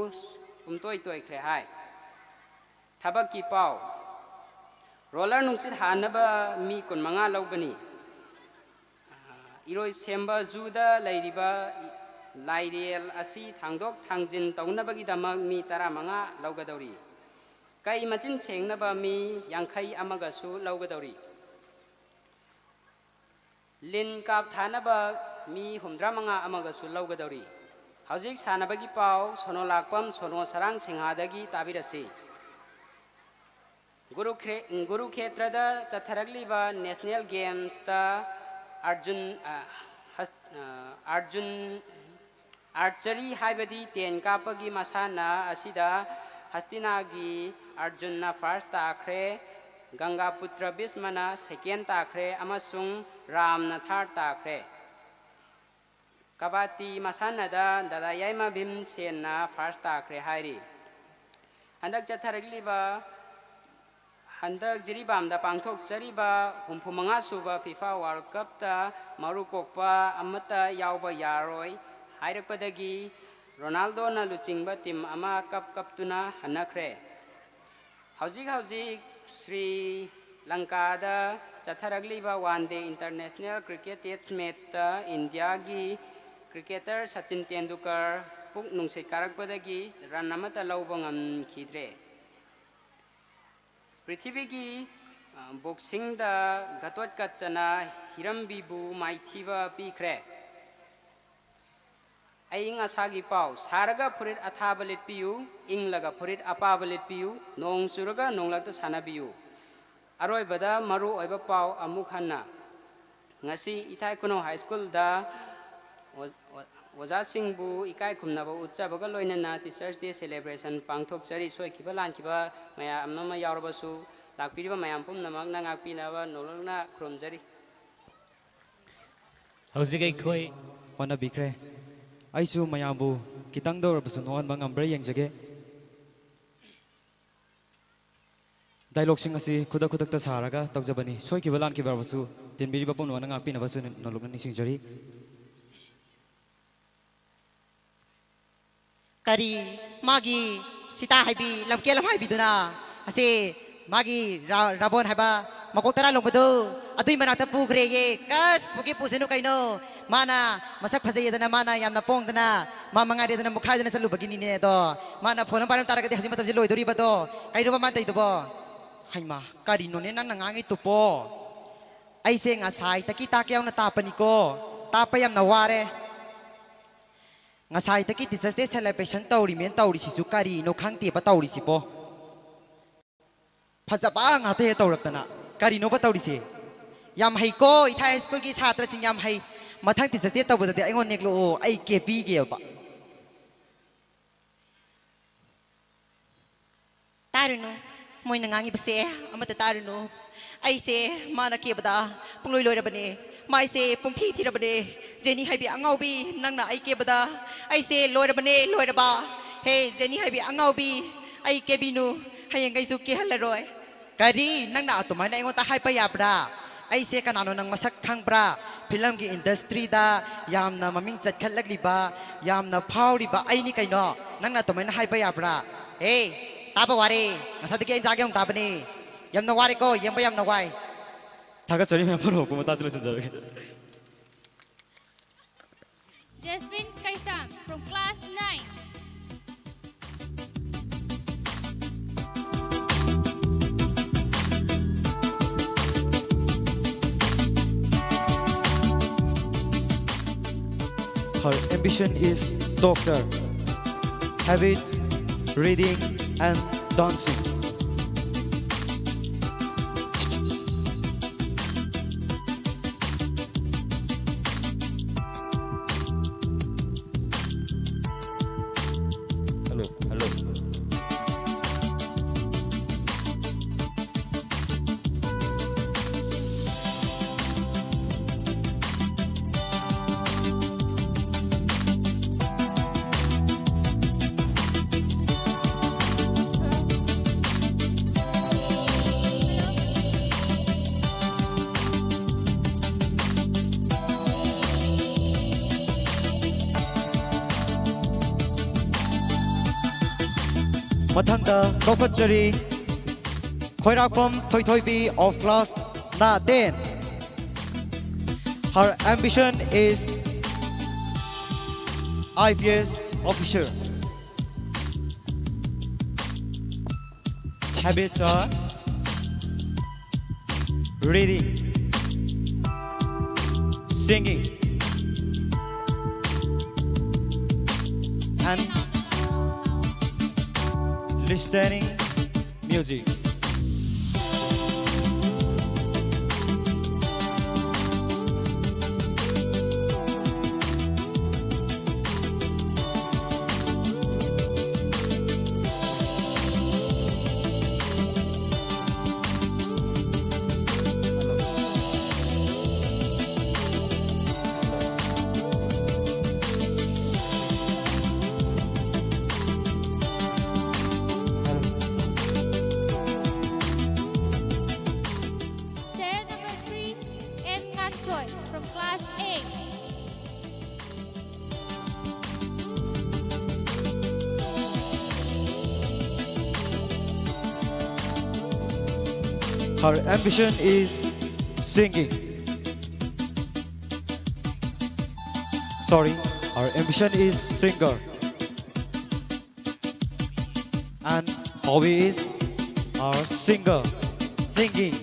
ꯄꯨꯝꯇꯣꯏ ꯇꯣꯏꯈ꯭ꯔꯦ ꯍꯥꯏ꯫ ꯊꯕꯛꯀꯤ ꯄꯥꯎ꯫ Roller ꯅꯨꯡꯁꯤꯠ ꯍꯥꯟꯅꯕ ꯃꯤ ꯀꯨꯟꯃꯉꯥ ꯂꯧꯒꯅꯤ꯫ ꯏꯔꯣꯏꯁꯦꯝꯕ zooꯗ ꯂꯩꯔꯤꯕ ꯂꯥꯏꯔꯦꯜ ꯑꯁꯤ ꯊꯥꯡꯗꯣꯛ ꯊꯥꯡꯖꯤꯟ ꯇꯧꯅꯕꯒꯤꯗꯃꯛ ꯃꯤ ꯇꯔꯥꯃꯉꯥ ꯂꯧꯒꯗꯧꯔꯤ꯫ ꯀꯩ ꯃꯆꯤꯟ ꯁꯦꯡꯅꯕ ꯃꯤ ꯌꯥꯡꯈꯩ ꯑꯃꯒꯁꯨ ꯂꯧꯒꯗꯧꯔꯤ꯫ ꯂꯤꯟ ꯀꯥꯞꯊꯥꯅꯕ ꯃꯤ ꯍꯨꯝꯗ꯭ꯔꯥ ꯃꯉꯥ ꯑꯃꯒꯁꯨ ꯂꯧꯒꯗꯧꯔꯤ꯫ ꯍꯧꯖꯤꯛ ꯁꯥꯟꯅꯕꯒꯤ ꯄꯥꯎ ꯁꯣꯅꯣ ꯂꯥꯛꯄꯝ ꯁꯣꯅꯣ ꯁꯔꯥꯡ ꯁꯤꯡꯍꯗꯒꯤ ꯇꯥꯕꯤꯔꯁꯤ꯫ ꯒꯨꯔꯨꯈ꯭ꯔꯦ-, ꯒꯨꯔꯨꯈꯦꯇ꯭ꯔꯗ ꯆꯠꯊꯔꯛꯂꯤꯕ ꯅꯦꯁꯅꯦꯜ ꯒꯦꯝꯁꯇ ꯑꯥꯔꯖꯨꯟ, ꯑ, ꯍꯁ-, ꯑ, ꯑꯥꯔꯖꯨꯟ ꯑꯥꯔꯆꯔꯤ ꯍꯥꯏꯕꯗꯤ ꯇꯦꯟ ꯀꯥꯞꯄꯒꯤ ꯃꯁꯥꯟꯅ ꯑꯁꯤꯗ ꯍꯁꯇꯤꯅꯥꯒꯤ ꯑꯥꯔꯖꯨꯟꯅ ꯐꯥꯔꯁ ꯇꯥꯈ꯭ꯔꯦ, ꯒꯪꯒꯥꯄꯨꯇ꯭ꯔ ꯚꯤꯁꯃꯅ ꯁꯦꯀꯦꯟ ꯇꯥꯈ꯭ꯔꯦ ꯑꯃꯁꯨꯡ ꯔꯥꯝꯅ ꯊꯥꯔꯠ ꯇꯥꯈ꯭ꯔꯦ꯫ ꯀꯕꯥꯇꯤ ꯃꯁꯥꯟꯅꯗ ꯗꯥꯗꯥ ꯌꯥꯏꯃ ꯚꯤꯝꯁꯦꯟꯅ ꯐꯥꯔꯁ ꯇꯥꯈ꯭ꯔꯦ ꯍꯥꯏꯔꯤ꯫ ꯍꯟꯗꯛ ꯆꯠꯊꯔꯛꯂꯤꯕ, ꯍꯟꯗꯛ ꯖꯤꯔꯤꯕꯥꯝꯗ ꯄꯥꯡꯊꯣꯛꯆꯔꯤꯕ ꯍꯨꯝꯐꯨ ꯃꯉꯥ ꯁꯨꯕ ꯐꯤꯐꯥ ꯋꯥꯔꯜ ꯀꯞꯇ ꯃꯔꯨ ꯀꯣꯛꯄ ꯑꯃꯠꯇ ꯌꯥꯎꯕ ꯌꯥꯔꯣꯏ ꯍꯥꯏꯔꯛꯄꯗꯒꯤ ꯔꯣꯅꯥꯜꯗꯣꯅ ꯂꯨꯆꯤꯡꯕ ꯇꯤꯝ ꯑꯃ ꯀꯞ ꯀꯞꯇꯨꯅ ꯍꯟꯅꯈ꯭ꯔꯦ꯫ ꯍꯧꯖꯤꯛ ꯍꯧꯖꯤꯛ ꯁ꯭ꯔꯤ ꯂꯪꯀꯥꯗ ꯆꯠꯊꯔꯛꯂꯤꯕ one day international cricket test ꯃꯦꯠꯆꯇ ꯏꯟꯗꯤꯌꯥꯒꯤ ꯀ꯭ꯔꯤꯀꯦꯇꯔ ꯁꯆꯤꯟ ꯇꯦꯟꯗꯨꯜꯀꯔ ꯄꯨꯛ ꯅꯨꯡꯁꯤꯠ ꯀꯥꯔꯛꯄꯗꯒꯤ ꯔꯟ ꯑꯃꯠꯇ ꯂꯧꯕ ꯉꯝꯈꯤꯗ꯭ꯔꯦ꯫ ꯄ꯭ꯔꯤꯊꯤꯕꯤꯒꯤ, ꯑ, ꯕꯣꯛꯁꯤꯡꯗ ꯘꯇꯣꯠꯀꯆꯅ ꯍꯤꯔꯝꯕꯤꯕꯨ ꯃꯥꯏꯊꯤꯕ ꯄꯤꯈ꯭ꯔꯦ꯫ ꯑꯏꯪ ꯑꯁꯥꯒꯤ ꯄꯥꯎ꯫ ꯁꯥꯔꯒ ꯐꯨꯔꯤꯠ ꯑꯊꯥꯕ ꯂꯤꯠꯄꯤꯌꯨ, ꯏꯪꯂꯒ ꯐꯨꯔꯤꯠ ꯑꯄꯥꯕ ꯂꯤꯠꯄꯤꯌꯨ, ꯅꯣꯡ ꯆꯨꯔꯒ ꯅꯣꯡꯂꯛꯇ ꯁꯥꯟꯅꯕꯤꯌꯨ꯫ ꯑꯔꯣꯏꯕꯗ ꯃꯔꯨ ꯑꯣꯏꯕ ꯄꯥꯎ ꯑꯃꯨꯛ ꯍꯟꯅ꯫ ꯉꯁꯤ ꯏꯊꯥꯏ ꯈꯨꯅꯧ ꯍꯥꯏ ꯁ꯭ꯀꯨꯜꯗ ꯑꯣ-, ꯑꯣ-, ꯑꯣꯖꯥꯁꯤꯡꯕꯨ ꯏꯀꯥꯏ ꯈꯨꯝꯅꯕ ꯎꯠꯆꯕꯒ ꯂꯣꯏꯅꯅ Teachers' Day celebration ꯄꯥꯡꯊꯣꯛꯆꯔꯤ꯫ ꯁꯣꯏꯈꯤꯕ ꯂꯥꯟꯈꯤꯕ ꯃꯌꯥꯝ ꯑꯃ ꯌꯥꯎꯔꯕꯁꯨ ꯂꯥꯛꯄꯤꯔꯤꯕ ꯃꯌꯥꯝ ꯄꯨꯝꯅꯃꯛꯅ ꯉꯥꯛꯄꯤꯅꯕ ꯅꯣꯂꯨꯛꯅ ꯈꯨꯔꯨꯝꯖꯔꯤ꯫ ꯍꯧꯖꯤꯛ ꯑꯩꯈꯣꯏ ꯍꯣꯠꯅꯕꯤꯈ꯭ꯔꯦ꯫ ꯑꯩꯁꯨ ꯃꯌꯥꯝꯕꯨ ꯈꯤꯇꯪꯗ ꯑꯣꯏꯔꯕꯁꯨ ꯅꯣꯛꯍꯟꯕ ꯉꯝꯕ꯭ꯔꯥ ꯌꯦꯡꯖꯒꯦ꯫ ꯗꯥꯏꯂꯣꯛꯁꯤꯡ ꯑꯁꯤ ꯈꯨꯗꯛ ꯈꯨꯗꯛꯇ ꯁꯥꯔꯒ ꯇꯧꯖꯕꯅꯤ꯫ ꯁꯣꯏꯈꯤꯕ ꯂꯥꯟꯈꯤꯕ ꯌꯥꯎꯔꯕꯁꯨ ꯇꯤꯟꯕꯤꯔꯤꯕ ꯄꯨꯝꯅꯃꯛꯅ ꯉꯥꯛꯄꯤꯅꯕꯁꯨ ꯅꯣꯂꯨꯛꯅ ꯅꯤꯡꯁꯤꯡꯖꯔꯤ꯫ ꯀꯔꯤ ꯃꯥꯒꯤ ꯁꯤꯇꯥ ꯍꯥꯏꯕꯤ ꯂꯝꯀꯦꯜ ꯂꯝꯍꯥꯏꯕꯤꯗꯨꯅ ꯑꯁꯤ ꯃꯥꯒꯤ ꯔꯥ-, ꯔꯥꯕꯣꯟ ꯍꯥꯏꯕ ꯃꯀꯣꯛ ꯇꯔꯥ ꯂꯣꯡꯕꯗꯣ ꯑꯗꯨꯏ ꯃꯅꯥꯛꯇ ꯄꯨꯈ꯭ꯔꯦꯌꯦ꯫ ꯀꯁ, ꯄꯨꯒꯦ ꯄꯨꯁꯅꯨ ꯀꯩꯅꯣ꯫ ꯃꯥꯅ ꯃꯁꯛ ꯐꯖꯩꯌꯦꯗꯅ, ꯃꯥꯅ ꯌꯥꯝꯅ ꯄꯣꯡꯗꯅ, ꯃꯥ ꯃꯉꯥꯏꯔꯦꯗꯅ ꯃꯨꯛꯈꯥꯏꯗꯅ ꯆꯠꯂꯨꯕꯒꯤꯅꯤꯅꯦ꯫ ꯑꯗꯣ ꯃꯥꯅ ꯐꯣꯟ ꯑꯃ ꯄꯥꯏꯔꯝ ꯇꯥꯔꯒꯗꯤ ꯍꯧꯖꯤꯛ ꯃꯇꯝꯁꯦ ꯂꯣꯏꯗꯣꯔꯤꯕꯗꯣ꯫ ꯀꯩꯅꯣꯕ ꯃꯥꯅ ꯇꯧꯔꯤꯗꯨꯕꯣ? ꯍꯩꯃꯥ, ꯀꯔꯤꯅꯣꯅꯦ ꯅꯪꯅ ꯉꯥꯡꯉꯤꯗꯨꯕꯣ? ꯑꯩꯁꯦ ꯉꯁꯥꯏꯗꯒꯤ ꯇꯥꯛꯀꯦ ꯌꯥꯎꯅ ꯇꯥꯛꯄꯅꯤꯀꯣ꯫ ꯇꯥꯛꯄ ꯌꯥꯝꯅ ꯋꯥꯔꯦ꯫ ꯉꯁꯥꯏꯗꯒꯤ Teachers' Day celebration ꯇꯧꯔꯤꯃꯦꯅ ꯇꯧꯔꯤꯁꯤꯁꯨ ꯀꯔꯤꯅꯣ ꯈꯪꯗꯦꯕ ꯇꯧꯔꯤꯁꯤꯕꯣ꯫ ꯐꯖꯕ ꯉꯥꯛꯇ ꯍꯦꯛ ꯇꯧꯔꯛꯇꯅ꯫ ꯀꯔꯤꯅꯣꯕ ꯇꯧꯔꯤꯁꯦ? ꯌꯥꯝ ꯍꯩꯀꯣ, ꯏꯊꯥꯏ ꯍꯥꯏ ꯁ꯭ꯀꯨꯜꯒꯤ ꯁꯥꯇ꯭ꯔꯁꯤꯡ ꯌꯥꯝ ꯍꯩ꯫ ꯃꯊꯪ Teachers' Day ꯇꯧꯕꯗꯗꯤ ꯑꯩꯉꯣꯟꯗ ꯅꯦꯛꯂꯛꯑꯣ, ꯑꯩ ꯀꯦꯕꯤꯒꯦꯕ꯫ ꯇꯥꯔꯨꯅꯨ, ꯃꯣꯏꯅ ꯉꯥꯡꯉꯤꯕꯁꯦ ꯑꯃꯠꯇ ꯇꯥꯔꯨꯅꯨ꯫ ꯑꯩꯁꯦ ꯃꯥꯅ ꯀꯦꯕꯗ ꯄꯨꯡꯂꯣꯏ ꯂꯣꯏꯔꯕꯅꯦ, ꯃꯥꯏꯁꯦ ꯄꯨꯡꯊꯤ ꯊꯤꯔꯕꯅꯦ꯫ ꯖꯦꯅꯤ ꯍꯥꯏꯕꯤ ꯑꯉꯥꯎꯕꯤ, ꯅꯪꯅ ꯑꯩ ꯀꯦꯕꯗ ꯑꯩꯁꯦ ꯂꯣꯏꯔꯕꯅꯦ, ꯂꯣꯏꯔꯕ꯫ ꯍꯦ ꯖꯦꯅꯤ ꯍꯥꯏꯕꯤ ꯑꯉꯥꯎꯕꯤ, ꯑꯩ ꯀꯦꯕꯤꯅꯨ, ꯍꯌꯦꯡꯈꯩꯁꯨ ꯀꯦꯍꯜꯂꯔꯣꯏ꯫ ꯀꯔꯤ? ꯅꯪꯅ ꯑꯗꯨꯃꯥꯏꯅ ꯑꯩꯉꯣꯟꯗ ꯍꯥꯏꯕ ꯌꯥꯕ꯭ꯔꯥ? ꯑꯩꯁꯦ ꯀꯅꯥꯅꯣ ꯅꯪ ꯃꯁꯛ ꯈꯪꯕ꯭ꯔꯥ? ꯐꯤꯂꯝꯒꯤ ꯏꯟꯗꯁꯇ꯭ꯔꯤꯗ ꯌꯥꯝꯅ ꯃꯃꯤꯡ ꯆꯠꯈꯠꯂꯛꯂꯤꯕ, ꯌꯥꯝꯅ ꯐꯥꯎꯔꯤꯕ ꯑꯩꯅꯤ ꯀꯩꯅꯣ꯫ ꯅꯪꯅ ꯑꯗꯨꯃꯥꯏꯅ ꯍꯥꯏꯕ ꯌꯥꯕ꯭ꯔꯥ? ꯍꯦ, ꯇꯥꯕ ꯋꯥꯔꯦ꯫ ꯉꯁꯥꯏꯗꯒꯤ ꯑꯩꯅ ꯇꯥꯒꯦ ꯑꯃꯨꯛ ꯇꯥꯕꯅꯤ꯫ ꯌꯥꯝꯅ ꯋꯥꯔꯦꯀꯣ, ꯌꯦꯡꯕ ꯌꯥꯝꯅ ꯋꯥꯏ꯫ ꯊꯥꯒꯠꯆꯔꯤ ꯃꯌꯥꯝ ꯄꯨꯝꯅꯃꯛꯄꯨ꯫ ꯃꯇꯥꯡꯁꯤ ꯂꯣꯏꯁꯤꯟꯖꯔꯒꯦ꯫ Jasmine Kaisam from class nine. Her ambition is doctor. Habit, reading and dancing. Hello, hello. ꯃꯊꯪꯗ ꯀꯧꯈꯠꯆꯔꯤ꯫ Khoirakpam Thoithoibi of class na-, ten. Her ambition is I P S officer. Habits are reading, singing, and listening music. Serial number three, N Nganchoi from class eight. Her ambition is singing. Sorry, her ambition is singer. And hobby is our singer, singing,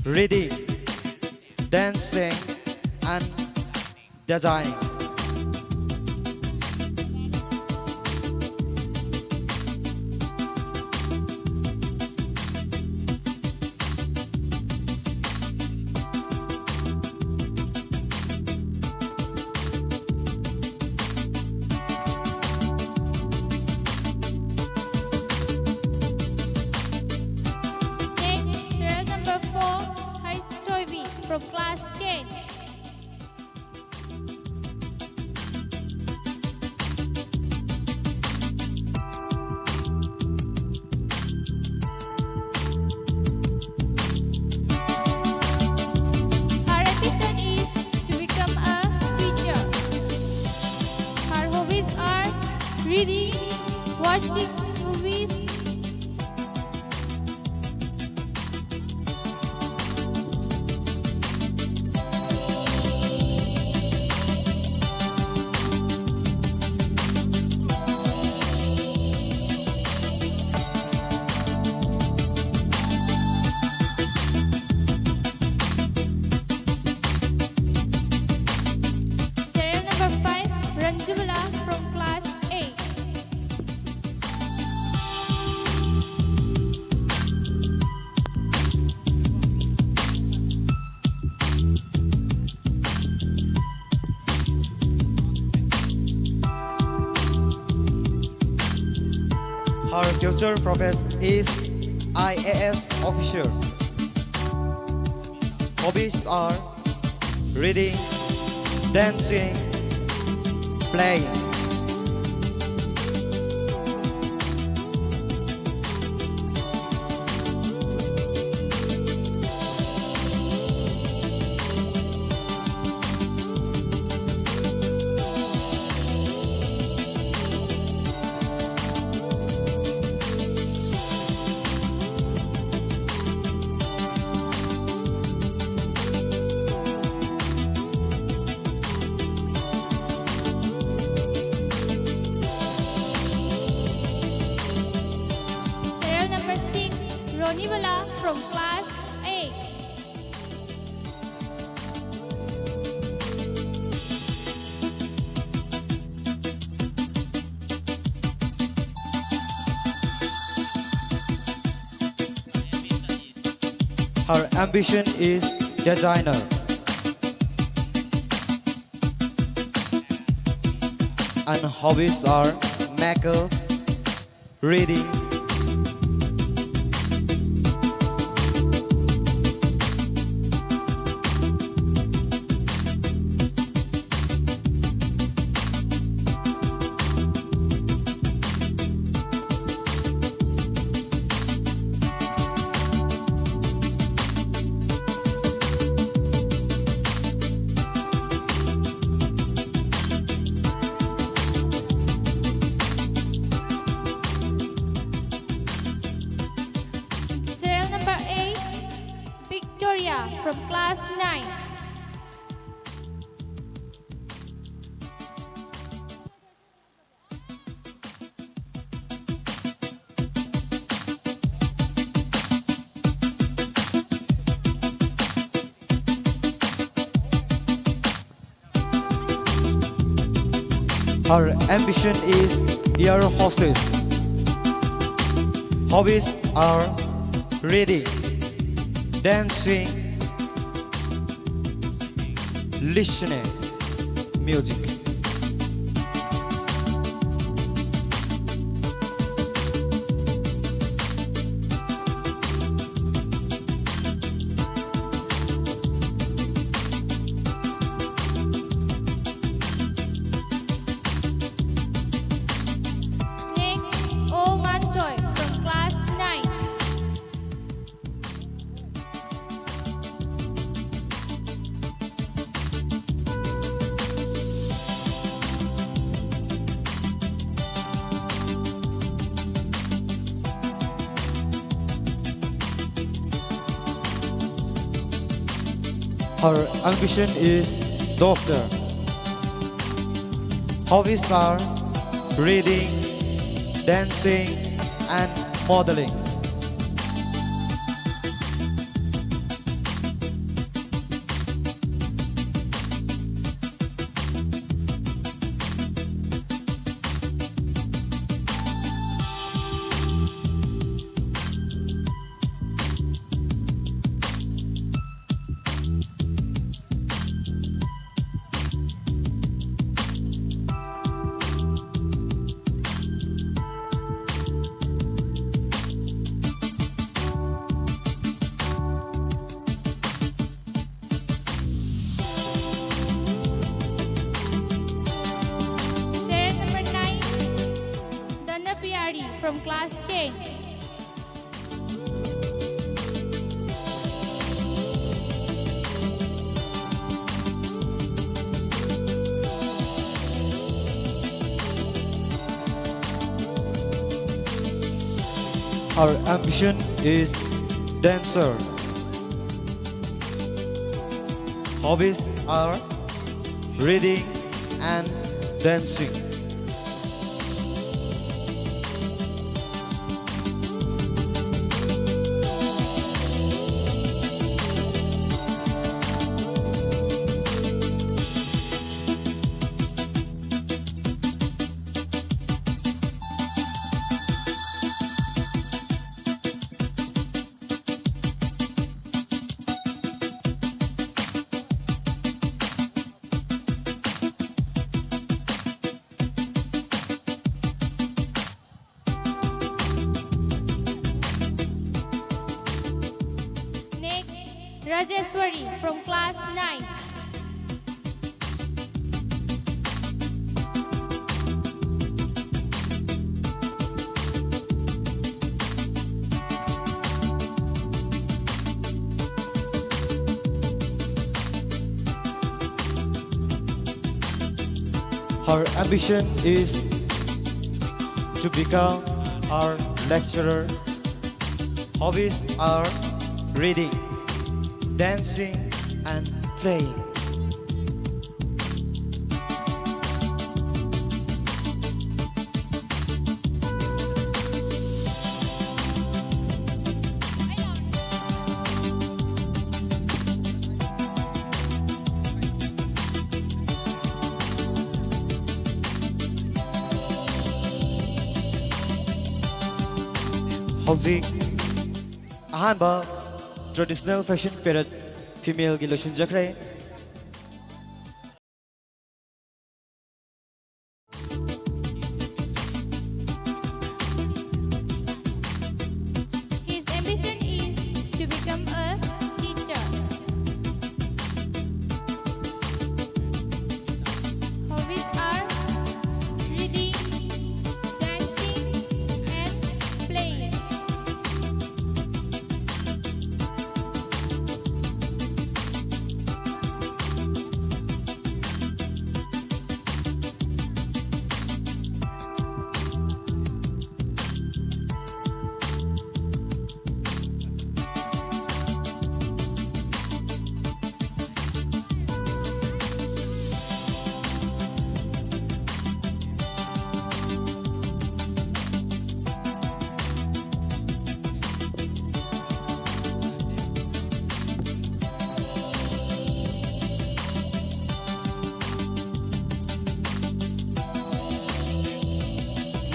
reading, dancing, and designing. Next, serial number four, Hais Choibi from class ten. Her ambition is to become a teacher. Her hobbies are reading, watching movies, Ranjubala from class eight. Her future profession is I A S officer. Hobbies are reading, dancing, playing. Serial number six, Ronnie Bala from class eight. Her ambition is designer. And hobbies are makeup, reading. Her ambition is air hostess. Hobbies are reading, dancing, listening, music. Next, O Manchoi from class nine. Her ambition is doctor. Hobbies are reading, dancing, and modeling. Serial number nine, Donna Piari from class ten. Her ambition is dancer. Hobbies are reading and dancing. Rajeswari from class nine. Her ambition is to become our lecturer. Hobbies are reading, dancing, and playing. ꯍꯧꯖꯤꯛ ꯑꯍꯥꯟꯕ traditional fashion period female ꯒꯤ ꯂꯣꯏꯁꯤꯟꯖꯈ꯭ꯔꯦ꯫ His ambition is to become a teacher. Hobbies are reading, dancing, and playing.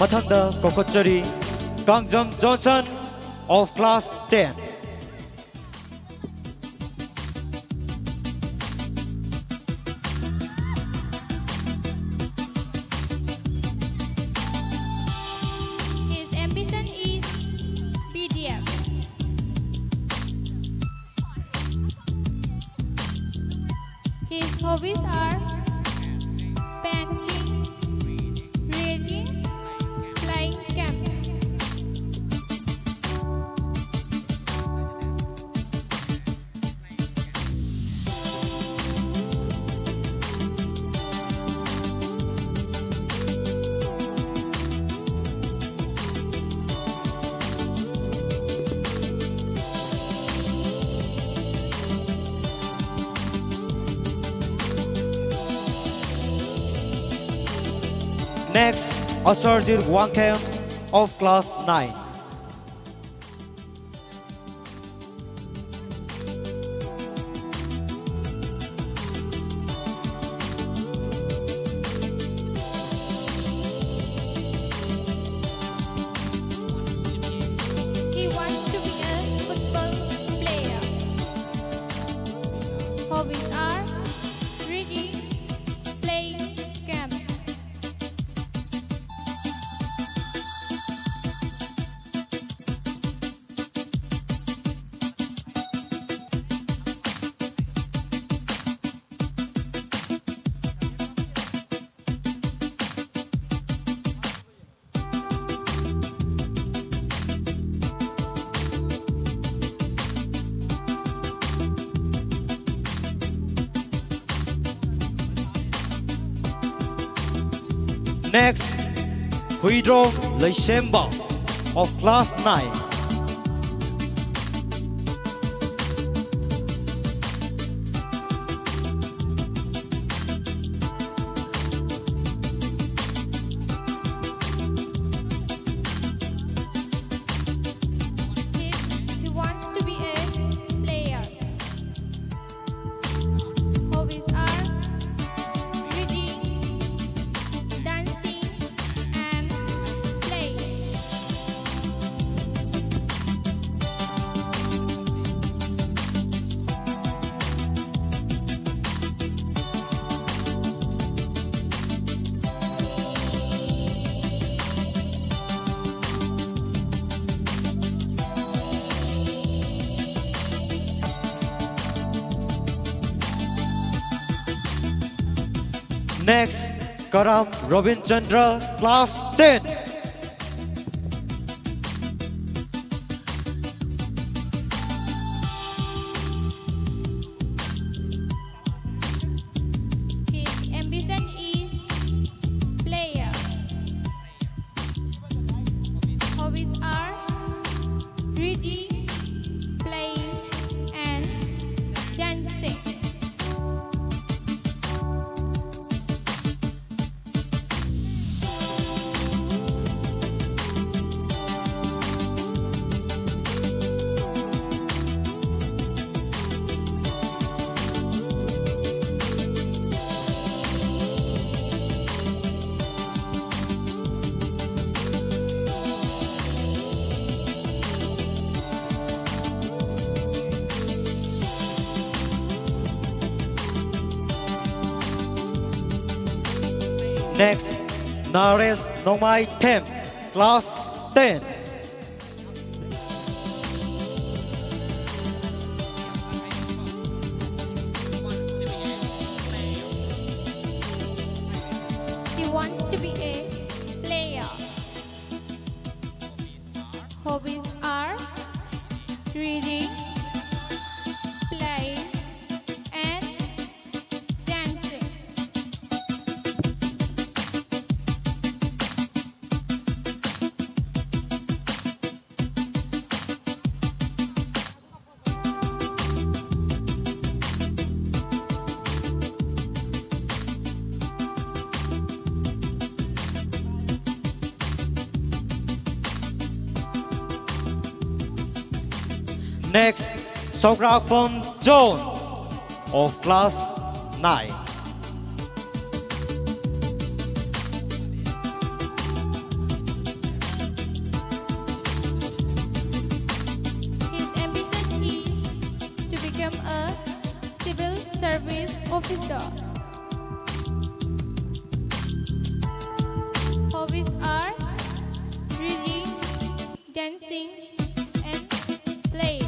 ꯃꯊꯪꯗ ꯀꯧꯈꯠꯆꯔꯤ Kangjam Johnson of class ten. His ambition is P D F. Hobbies are painting, reading, playing games. Next, Asarjit Wangkhem of class nine. He wants to be a football player. Hobbies are reading, playing games. Next, Huidrong Leisemba of class nine. He, he wants to be a player. Hobbies are reading, dancing, and playing. Next, Karam Robin Chandra, class ten. His ambition is player. Hobbies are reading, playing, and dancing. Next, Naresh Nongmai Them, class ten. He wants to be a player. Hobbies are reading, playing, and dancing. Next, Sokrakpom John of class nine. His ambition is to become a civil service officer. Hobbies are reading, dancing, and playing.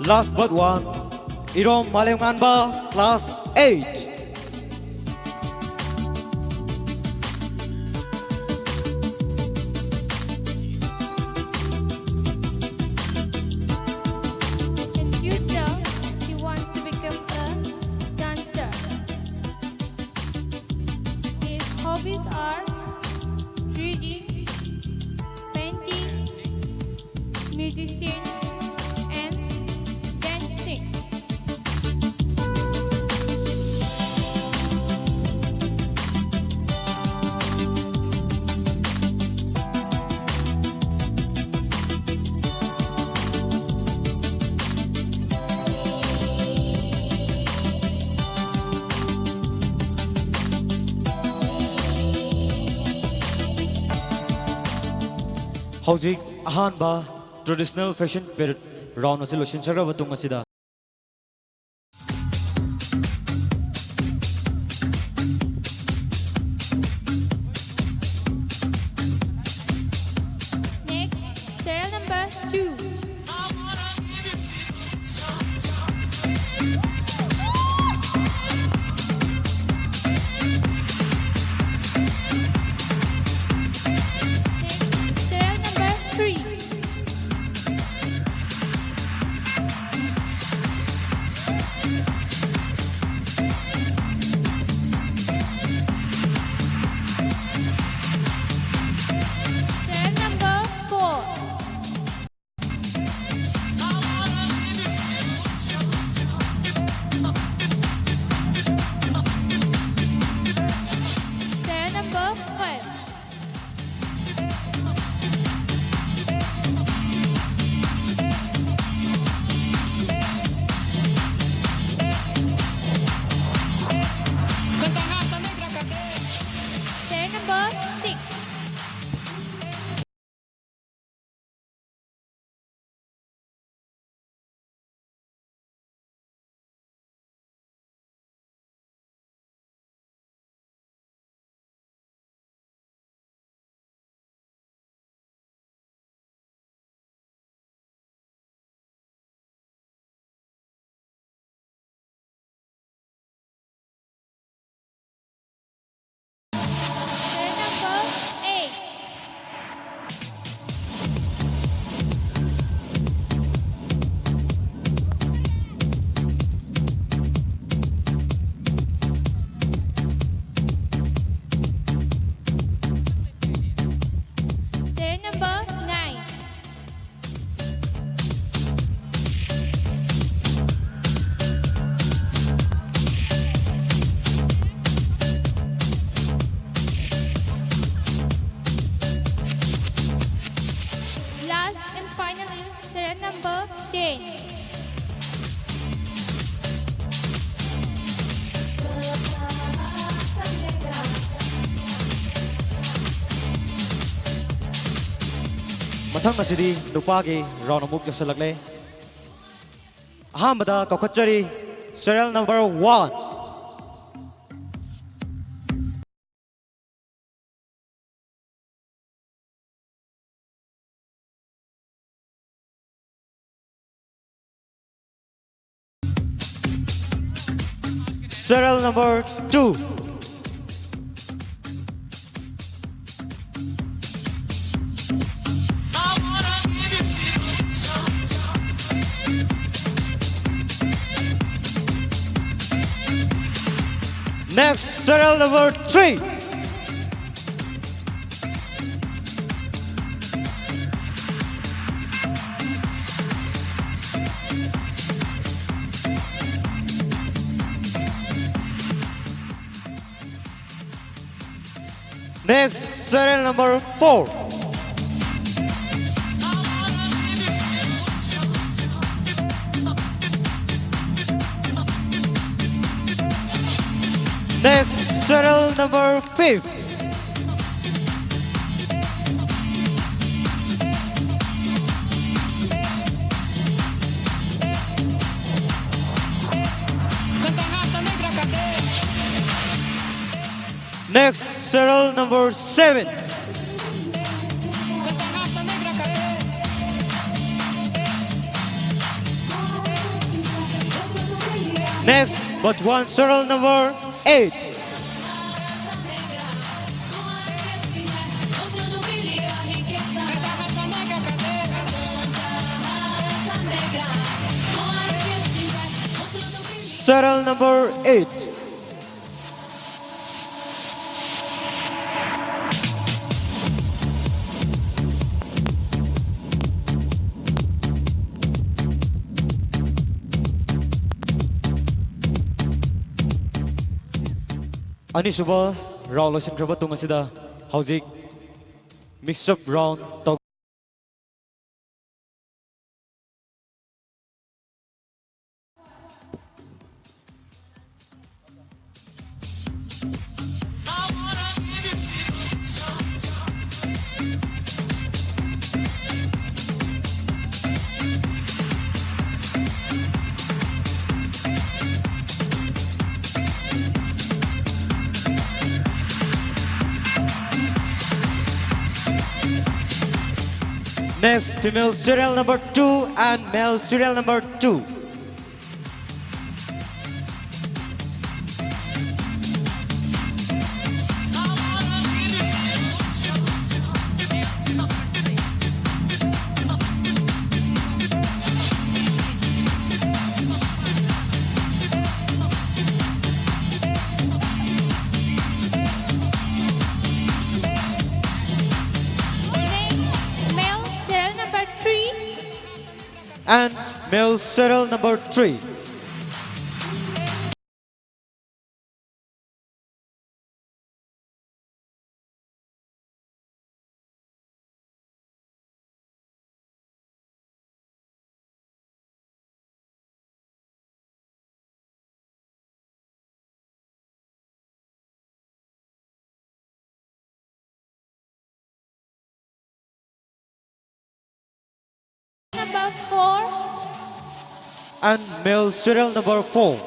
Last but one, Irom Malemnganba, class eight. In future, he wants to become a dancer. His hobbies are reading, painting, musician, and dancing. ꯍꯧꯖꯤꯛ ꯑꯍꯥꯟꯕ traditional fashion parade round ꯑꯁꯤ ꯂꯣꯏꯁꯤꯟꯖꯈ꯭ꯔꯕ ꯃꯇꯨꯡ ꯑꯁꯤꯗ, Next, serial number two. Next, serial number three. ꯃꯊꯪ ꯑꯁꯤꯗꯤ ꯅꯨꯄꯥꯒꯤ round ꯑꯃꯨꯛ ꯌꯧꯁꯜꯂꯛꯂꯦ꯫ ꯑꯍꯥꯟꯕꯗ ꯀꯧꯈꯠꯆꯔꯤ, serial number one꯫ Serial number two. Next, serial number three. Next, serial number four. Next, serial number five. Next, serial number seven. Next, but one, serial number eight. Serial number eight. ꯑꯅꯤꯁꯨꯕ round ꯂꯣꯏꯁꯤꯟꯈ꯭ꯔꯕ ꯃꯇꯨꯡ ꯑꯁꯤꯗ ꯍꯧꯖꯤꯛ mix up round ꯇꯧ- Next, female serial number two and male serial number two. Next, male serial number three. And male serial number three. Number four. And male serial number four.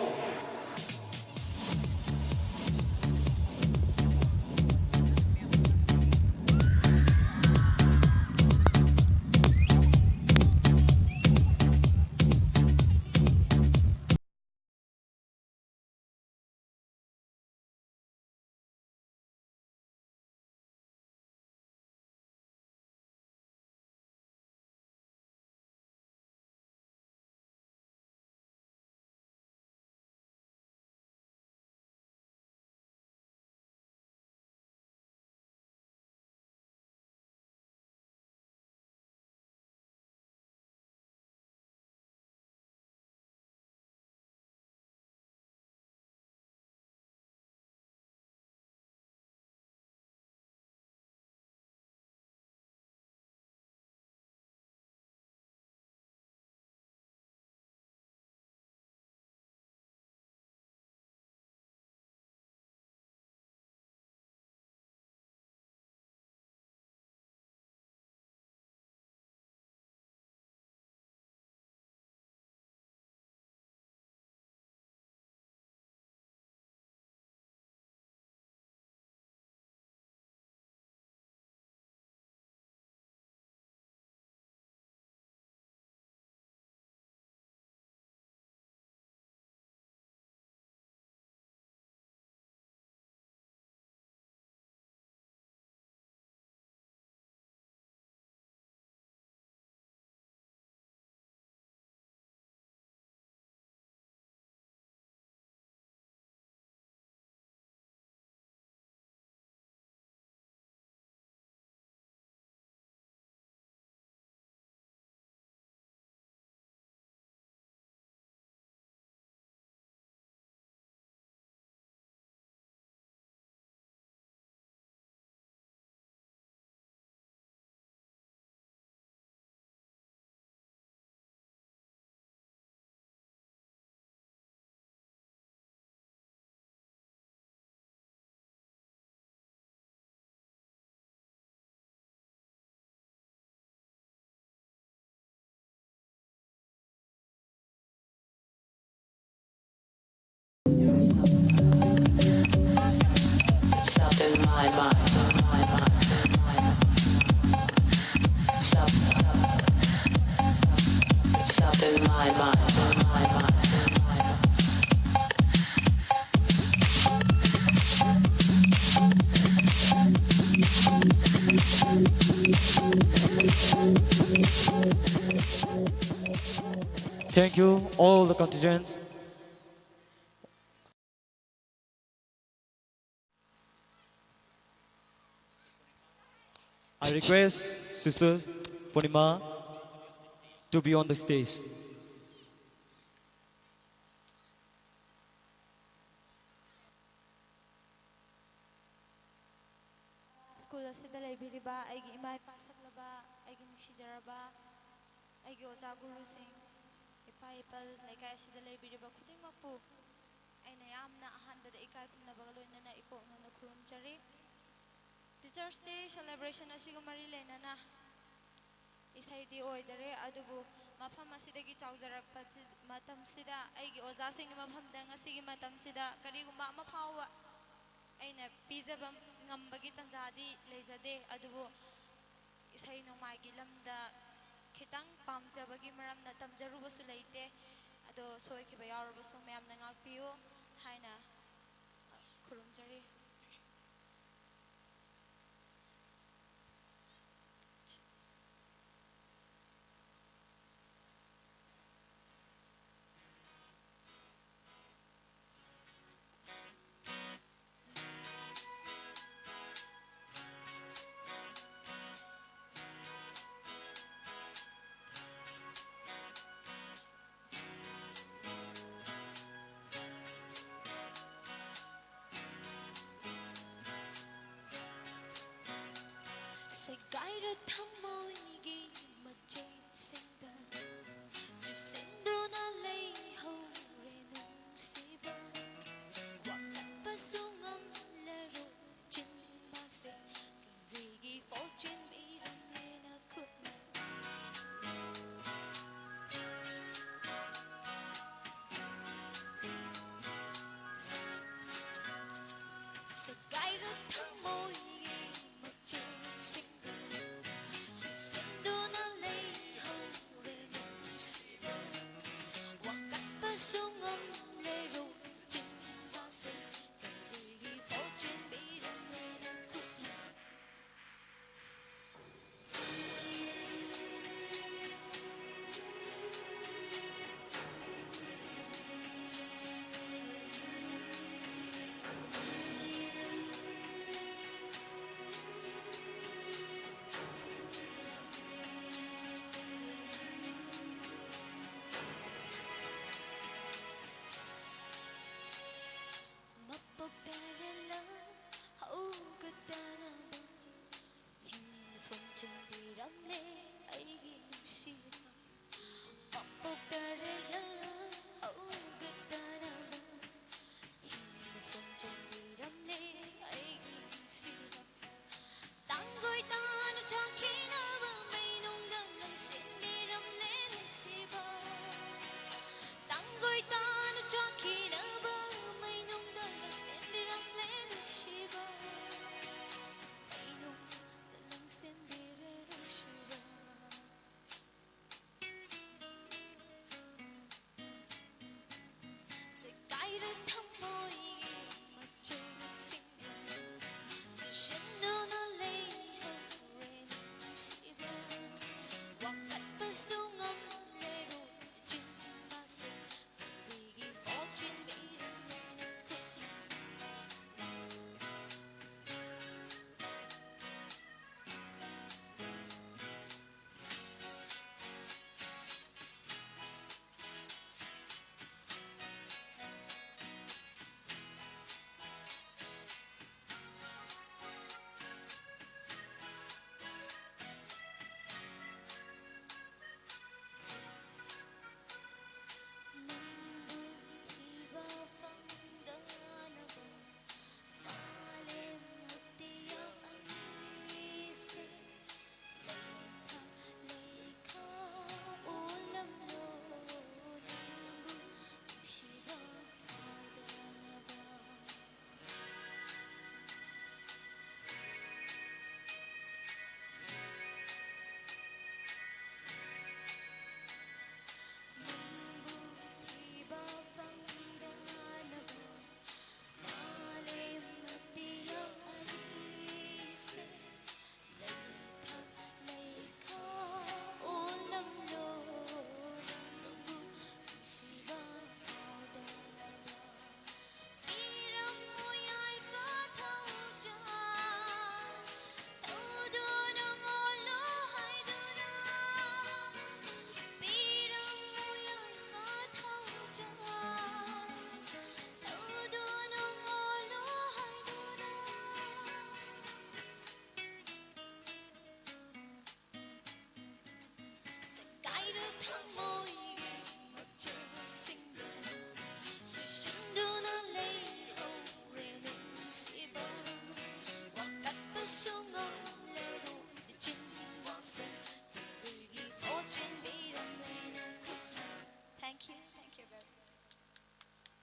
Thank you, all the contingents. I request Sister Purnima to be on the stage. School ꯑꯁꯤꯗ ꯂꯩꯕꯤꯔꯤꯕ ꯑꯩꯒꯤ ꯏꯃꯥ ꯏꯄꯥ ꯁꯛꯂꯕ, ꯑꯩꯒꯤ ꯅꯨꯡꯁꯤꯖꯔꯕ ꯑꯩꯒꯤ ꯑꯣꯖꯥ ꯒꯨꯔꯨꯁꯤꯡ, ꯏꯄꯥ ꯏꯄꯜ, ꯂꯩꯀꯥꯏ ꯑꯁꯤꯗ ꯂꯩꯕꯤꯔꯤꯕ ꯈꯨꯗꯤꯡꯃꯛꯄꯨ ꯑꯩꯅ ꯌꯥꯝꯅ ꯑꯍꯥꯟꯕꯗ ꯏꯀꯥꯏ ꯈꯨꯝꯅꯕꯒ ꯂꯣꯏꯅꯅ ꯏꯀꯣꯛ ꯅꯣꯟꯅ ꯈꯨꯔꯨꯝꯖꯔꯤ꯫ Teachers' Day celebration ꯑꯁꯤꯒ ꯃꯔꯤ ꯂꯩꯅꯅ ꯏꯁꯩꯗꯤ ꯑꯣꯏꯗꯔꯦ, ꯑꯗꯨꯕꯨ ꯃꯐꯝ ꯑꯁꯤꯗꯒꯤ ꯆꯥꯎꯖꯔꯛꯄ ꯃꯇꯝꯁꯤꯗ ꯑꯩꯒꯤ ꯑꯣꯖꯥꯁꯤꯡꯒꯤ ꯃꯐꯝꯗ ꯉꯁꯤꯒꯤ ꯃꯇꯝꯁꯤꯗ ꯀꯔꯤꯒꯨꯝꯕ ꯑꯃ ꯐꯥꯎꯕ ꯑꯩꯅ ꯄꯤꯖꯕ ꯉꯝꯕꯒꯤ ꯇꯥꯟꯖꯥꯗꯤ ꯂꯩꯖꯗꯦ, ꯑꯗꯨꯕꯨ ꯏꯁꯩ ꯅꯣꯡꯃꯥꯏꯒꯤ ꯂꯝꯗ ꯈꯤꯇꯪ ꯄꯥꯝꯖꯕꯒꯤ ꯃꯔꯝꯅ ꯇꯝꯖꯔꯨꯕꯁꯨ ꯂꯩꯇꯦ꯫ ꯑꯗꯣ ꯁꯣꯏꯈꯤꯕ ꯌꯥꯎꯔꯕꯁꯨ ꯃꯌꯥꯝꯅ ꯉꯥꯛꯄꯤꯌꯨ ꯍꯥꯏꯅ ꯈꯨꯔꯨꯝꯖꯔꯤ꯫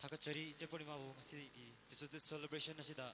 ꯊꯥꯒꯠꯆꯔꯤ ꯏꯆꯦ ꯄꯨꯔꯅꯤꯃꯥꯕꯨ ꯉꯁꯤꯒꯤ Teachers' Day celebration ꯑꯁꯤꯗ꯫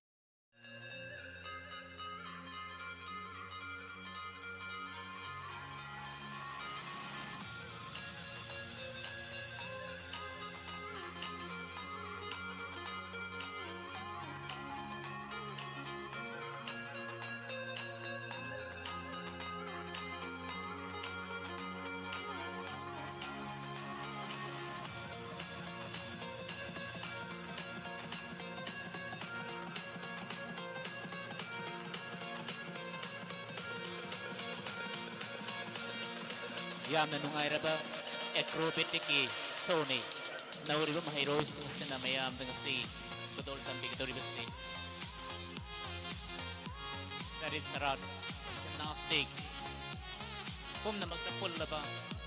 ꯌꯥꯝꯅ ꯅꯨꯡꯉꯥꯏꯔꯕ acrobatic ꯀꯤ show ꯅꯤ꯫ ꯅꯧꯔꯤꯕ ꯃꯍꯩꯔꯣꯏꯁꯤꯡ ꯑꯁꯤꯅ ꯃꯌꯥꯝꯗ ꯉꯁꯤ ꯈꯨꯗꯣꯜ ꯇꯝꯕꯤꯒꯗꯧꯔꯤꯕꯁꯤ꯫ ꯆꯔꯤꯠ ꯆꯔꯥꯠ, gymnastic, ꯄꯨꯝꯅꯃꯛꯇ ꯄꯨꯜꯂꯕ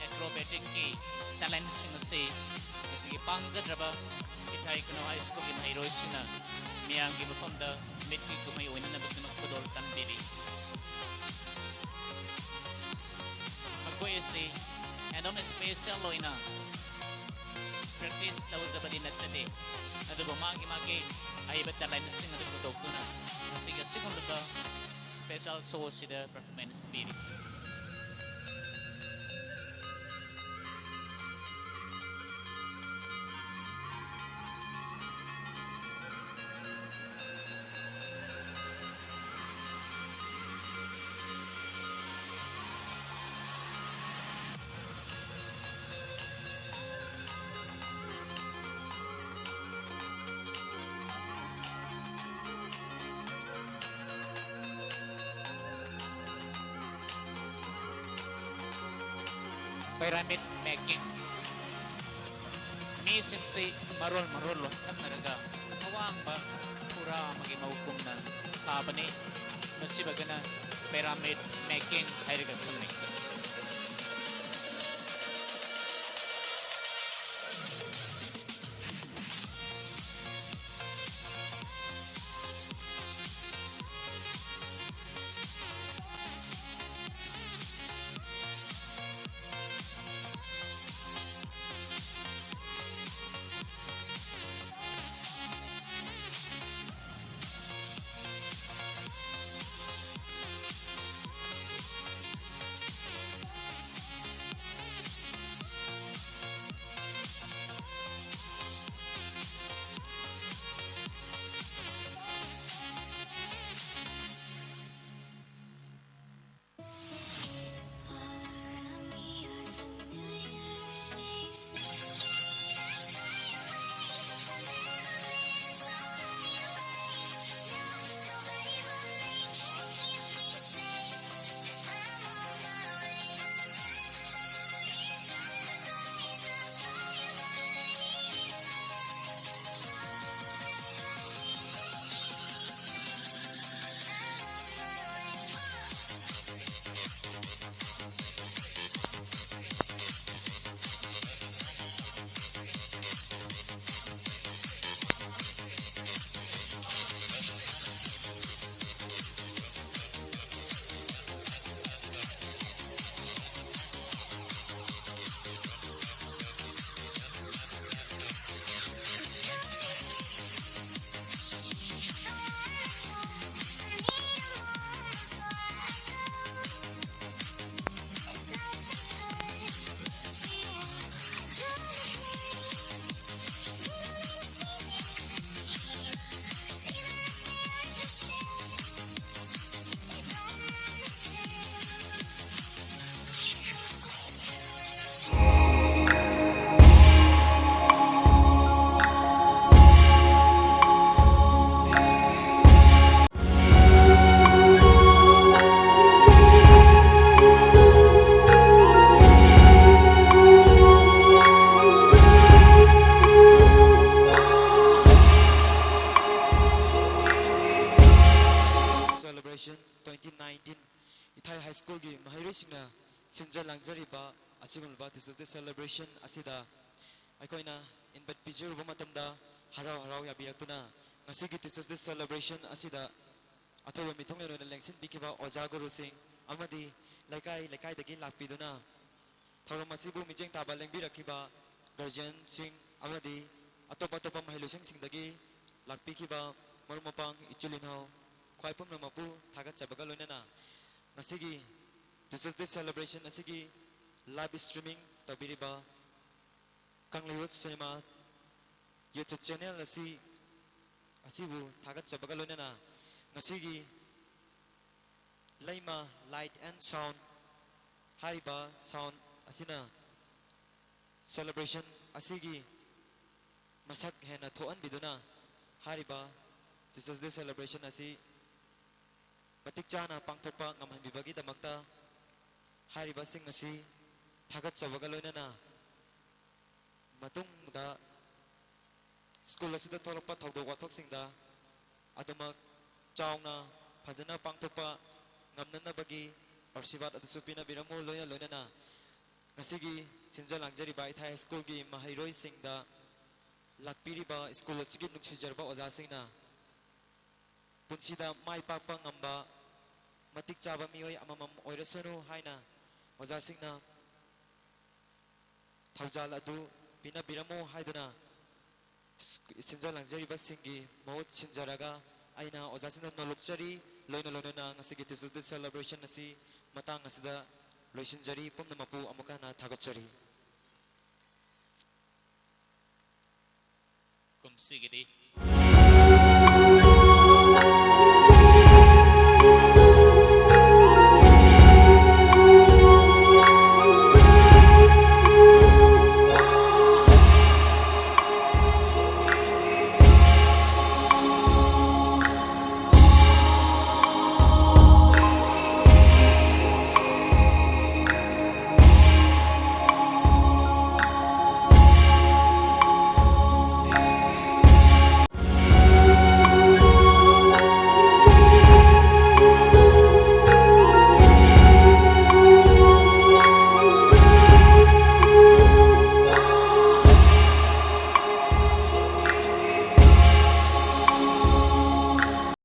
acrobatic ꯀꯤ talent ꯁꯤꯡ ꯑꯁꯤ ꯉꯁꯤꯒꯤ ꯄꯥꯡꯒꯗ꯭ꯔꯕ ꯏꯊꯥꯏ ꯈꯨꯅꯧ High School ꯒꯤ ꯃꯍꯩꯔꯣꯏꯁꯤꯡꯅ ꯃꯤꯌꯥꯝꯒꯤ ꯃꯐꯝꯗ ꯃꯤꯠꯀꯤ ꯀꯨꯝꯍꯩ ꯑꯣꯏꯅꯅꯕꯒꯤꯗꯃꯛ ꯈꯨꯗꯣꯜ ꯇꯝꯕꯤꯔꯤ꯫ ꯃꯈꯣꯏ ꯑꯁꯤ ꯌꯥꯝꯅ special ꯑꯣꯏꯅ practice ꯇꯧꯖꯕꯗꯤ ꯅꯠꯆꯗꯦ, ꯑꯗꯨꯕꯨ ꯃꯥꯒꯤ ꯃꯥꯒꯤ ꯑꯍꯩꯕ talent ꯁꯤꯡ ꯑꯗꯨ ꯄꯨꯊꯣꯛꯇꯨꯅ ꯉꯁꯤꯒꯤ ꯑꯁꯤꯒꯨꯝꯂꯕ special show ꯑꯁꯤꯗ performance ꯄꯤꯔꯤ꯫ Pyramid making꯫ ꯃꯤꯁꯤꯡꯁꯤ ꯃꯔꯣꯜ ꯃꯔꯣꯜ ꯂꯣꯟꯊꯠꯅꯔꯒ ꯑꯋꯥꯡꯕ ꯐꯨꯔꯥ ꯑꯃꯒꯤ ꯃꯧ ꯀꯨꯝꯅ ꯁꯥꯕꯅꯤ꯫ ꯃꯁꯤꯕꯒꯅ pyramid making ꯍꯥꯏꯔꯒ ꯈꯪꯅꯩ꯫ ꯁꯤꯟꯖ ꯂꯥꯡꯖꯔꯤꯕ ꯑꯁꯤꯒꯨꯝꯂꯕ Teachers' Day celebration ꯑꯁꯤꯗ ꯑꯩꯈꯣꯏꯅ invite ꯄꯤꯖꯔꯨꯕ ꯃꯇꯝꯗ ꯍꯔꯥꯎ ꯍꯔꯥꯎ ꯌꯥꯕꯤꯔꯛꯇꯨꯅ ꯉꯁꯤꯒꯤ Teachers' Day celebration ꯑꯁꯤꯗ ꯑꯊꯣꯏꯕ ꯃꯤꯊꯨꯡꯂꯦꯟ ꯑꯣꯏꯅ ꯂꯦꯡꯁꯤꯟꯕꯤꯈꯤꯕ ꯑꯣꯖꯥ ꯒꯨꯔꯨꯁꯤꯡ ꯑꯃꯗꯤ ꯂꯩꯀꯥꯏ ꯂꯩꯀꯥꯏꯗꯒꯤ ꯂꯥꯛꯄꯤꯗꯨꯅ ꯊꯧꯔꯝ ꯑꯁꯤꯕꯨ ꯃꯤꯠꯌꯦꯡ ꯇꯥꯕ ꯂꯦꯡꯕꯤꯔꯛꯈꯤꯕ guardianꯁꯤꯡ ꯑꯃꯗꯤ ꯑꯇꯣꯞ ꯑꯇꯣꯞꯄ ꯃꯍꯩꯂꯣꯏꯁꯪꯁꯤꯡꯗꯒꯤ ꯂꯥꯛꯄꯤꯈꯤꯕ ꯃꯔꯨꯞ ꯃꯄꯥꯡ ꯏꯆꯤꯜ ꯏꯅꯥꯎ ꯈ꯭ꯋꯥꯏ ꯄꯨꯝꯅꯃꯛꯄꯨ ꯊꯥꯒꯠꯆꯕꯒ ꯂꯣꯏꯅꯅ ꯉꯁꯤꯒꯤ Teachers' Day celebration ꯑꯁꯤꯒꯤ live streaming ꯇꯧꯕꯤꯔꯤꯕ ꯀꯪꯂꯩꯔꯣꯠ ꯁꯤꯅꯦꯃꯥ YouTube channel ꯑꯁꯤ ꯑꯁꯤꯕꯨ ꯊꯥꯒꯠꯆꯕꯒ ꯂꯣꯏꯅꯅ ꯉꯁꯤꯒꯤ ꯂꯩꯃ Light and Sound ꯍꯥꯏꯔꯤꯕ sound ꯑꯁꯤꯅ celebration ꯑꯁꯤꯒꯤ ꯃꯁꯛ ꯍꯦꯟꯅ ꯊꯣꯛꯍꯟꯕꯤꯗꯨꯅ ꯍꯥꯏꯔꯤꯕ Teachers' Day celebration ꯑꯁꯤ ꯃꯇꯤꯛ ꯆꯥꯅ ꯄꯥꯡꯊꯣꯛꯄ ꯉꯝꯍꯟꯕꯤꯕꯒꯤꯗꯃꯛꯇ ꯍꯥꯏꯔꯤꯕꯁꯤꯡ ꯑꯁꯤ ꯊꯥꯒꯠꯆꯕꯒ ꯂꯣꯏꯅꯅ ꯃꯇꯨꯡꯗ school ꯑꯁꯤꯗ ꯊꯣꯛꯂꯛꯄ ꯊꯧꯗꯣꯛ ꯋꯥꯊꯣꯛꯁꯤꯡꯗ ꯑꯗꯨꯃꯛ ꯆꯥꯎꯅ ꯐꯖꯅ ꯄꯥꯡꯊꯣꯛꯄ ꯉꯝꯅꯅꯕꯒꯤ ꯑꯥꯁꯤꯔꯕꯥꯗ ꯑꯗꯨꯁꯨ ꯄꯤꯅꯕꯤꯔꯝꯃꯨ꯫ ꯂꯣꯏꯅ ꯂꯣꯏꯅꯅ ꯉꯁꯤꯒꯤ ꯁꯤꯟꯖ ꯂꯥꯡꯖꯔꯤꯕ ꯏꯊꯥꯏ ꯍꯥꯏ ꯁ꯭ꯀꯨꯜꯒꯤ ꯃꯍꯩꯔꯣꯏꯁꯤꯡꯗ ꯂꯥꯛꯄꯤꯔꯤꯕ school ꯑꯁꯤꯒꯤ ꯅꯨꯡꯁꯤꯖꯔꯕ ꯑꯣꯖꯥꯁꯤꯡꯅ ꯄꯨꯟꯁꯤꯗ ꯃꯥꯏ ꯄꯥꯛꯄ ꯉꯝꯕ ꯃꯇꯤꯛ ꯆꯥꯕ ꯃꯤꯑꯣꯏ ꯑꯃꯃꯝ ꯑꯣꯏꯔꯁꯅꯨ ꯍꯥꯏꯅ ꯑꯣꯖꯥꯁꯤꯡꯅ ꯊꯧꯖꯥꯜ ꯑꯗꯨ ꯄꯤꯅꯕꯤꯔꯝꯃꯨ ꯍꯥꯏꯗꯨꯅ ꯁꯤꯟꯖ ꯂꯥꯡꯖꯔꯤꯕꯁꯤꯡꯒꯤ ꯃꯍꯨꯠ ꯁꯤꯟꯖꯔꯒ ꯑꯩꯅ ꯑꯣꯖꯥꯁꯤꯡꯗ ꯅꯣꯂꯨꯛꯆꯔꯤ꯫ ꯂꯣꯏꯅ ꯂꯣꯏꯅꯅ ꯉꯁꯤꯒꯤ Teachers' Day celebration ꯑꯁꯤ ꯃꯇꯥꯡ ꯑꯁꯤꯗ ꯂꯣꯏꯁꯤꯟꯖꯔꯤ꯫ ꯄꯨꯝꯅꯃꯛꯄꯨ ꯑꯃꯨꯛꯀ ꯍꯟꯅ ꯊꯥꯒꯠꯆꯔꯤ꯫ ꯀꯨꯝꯁꯤꯒꯤꯗꯤ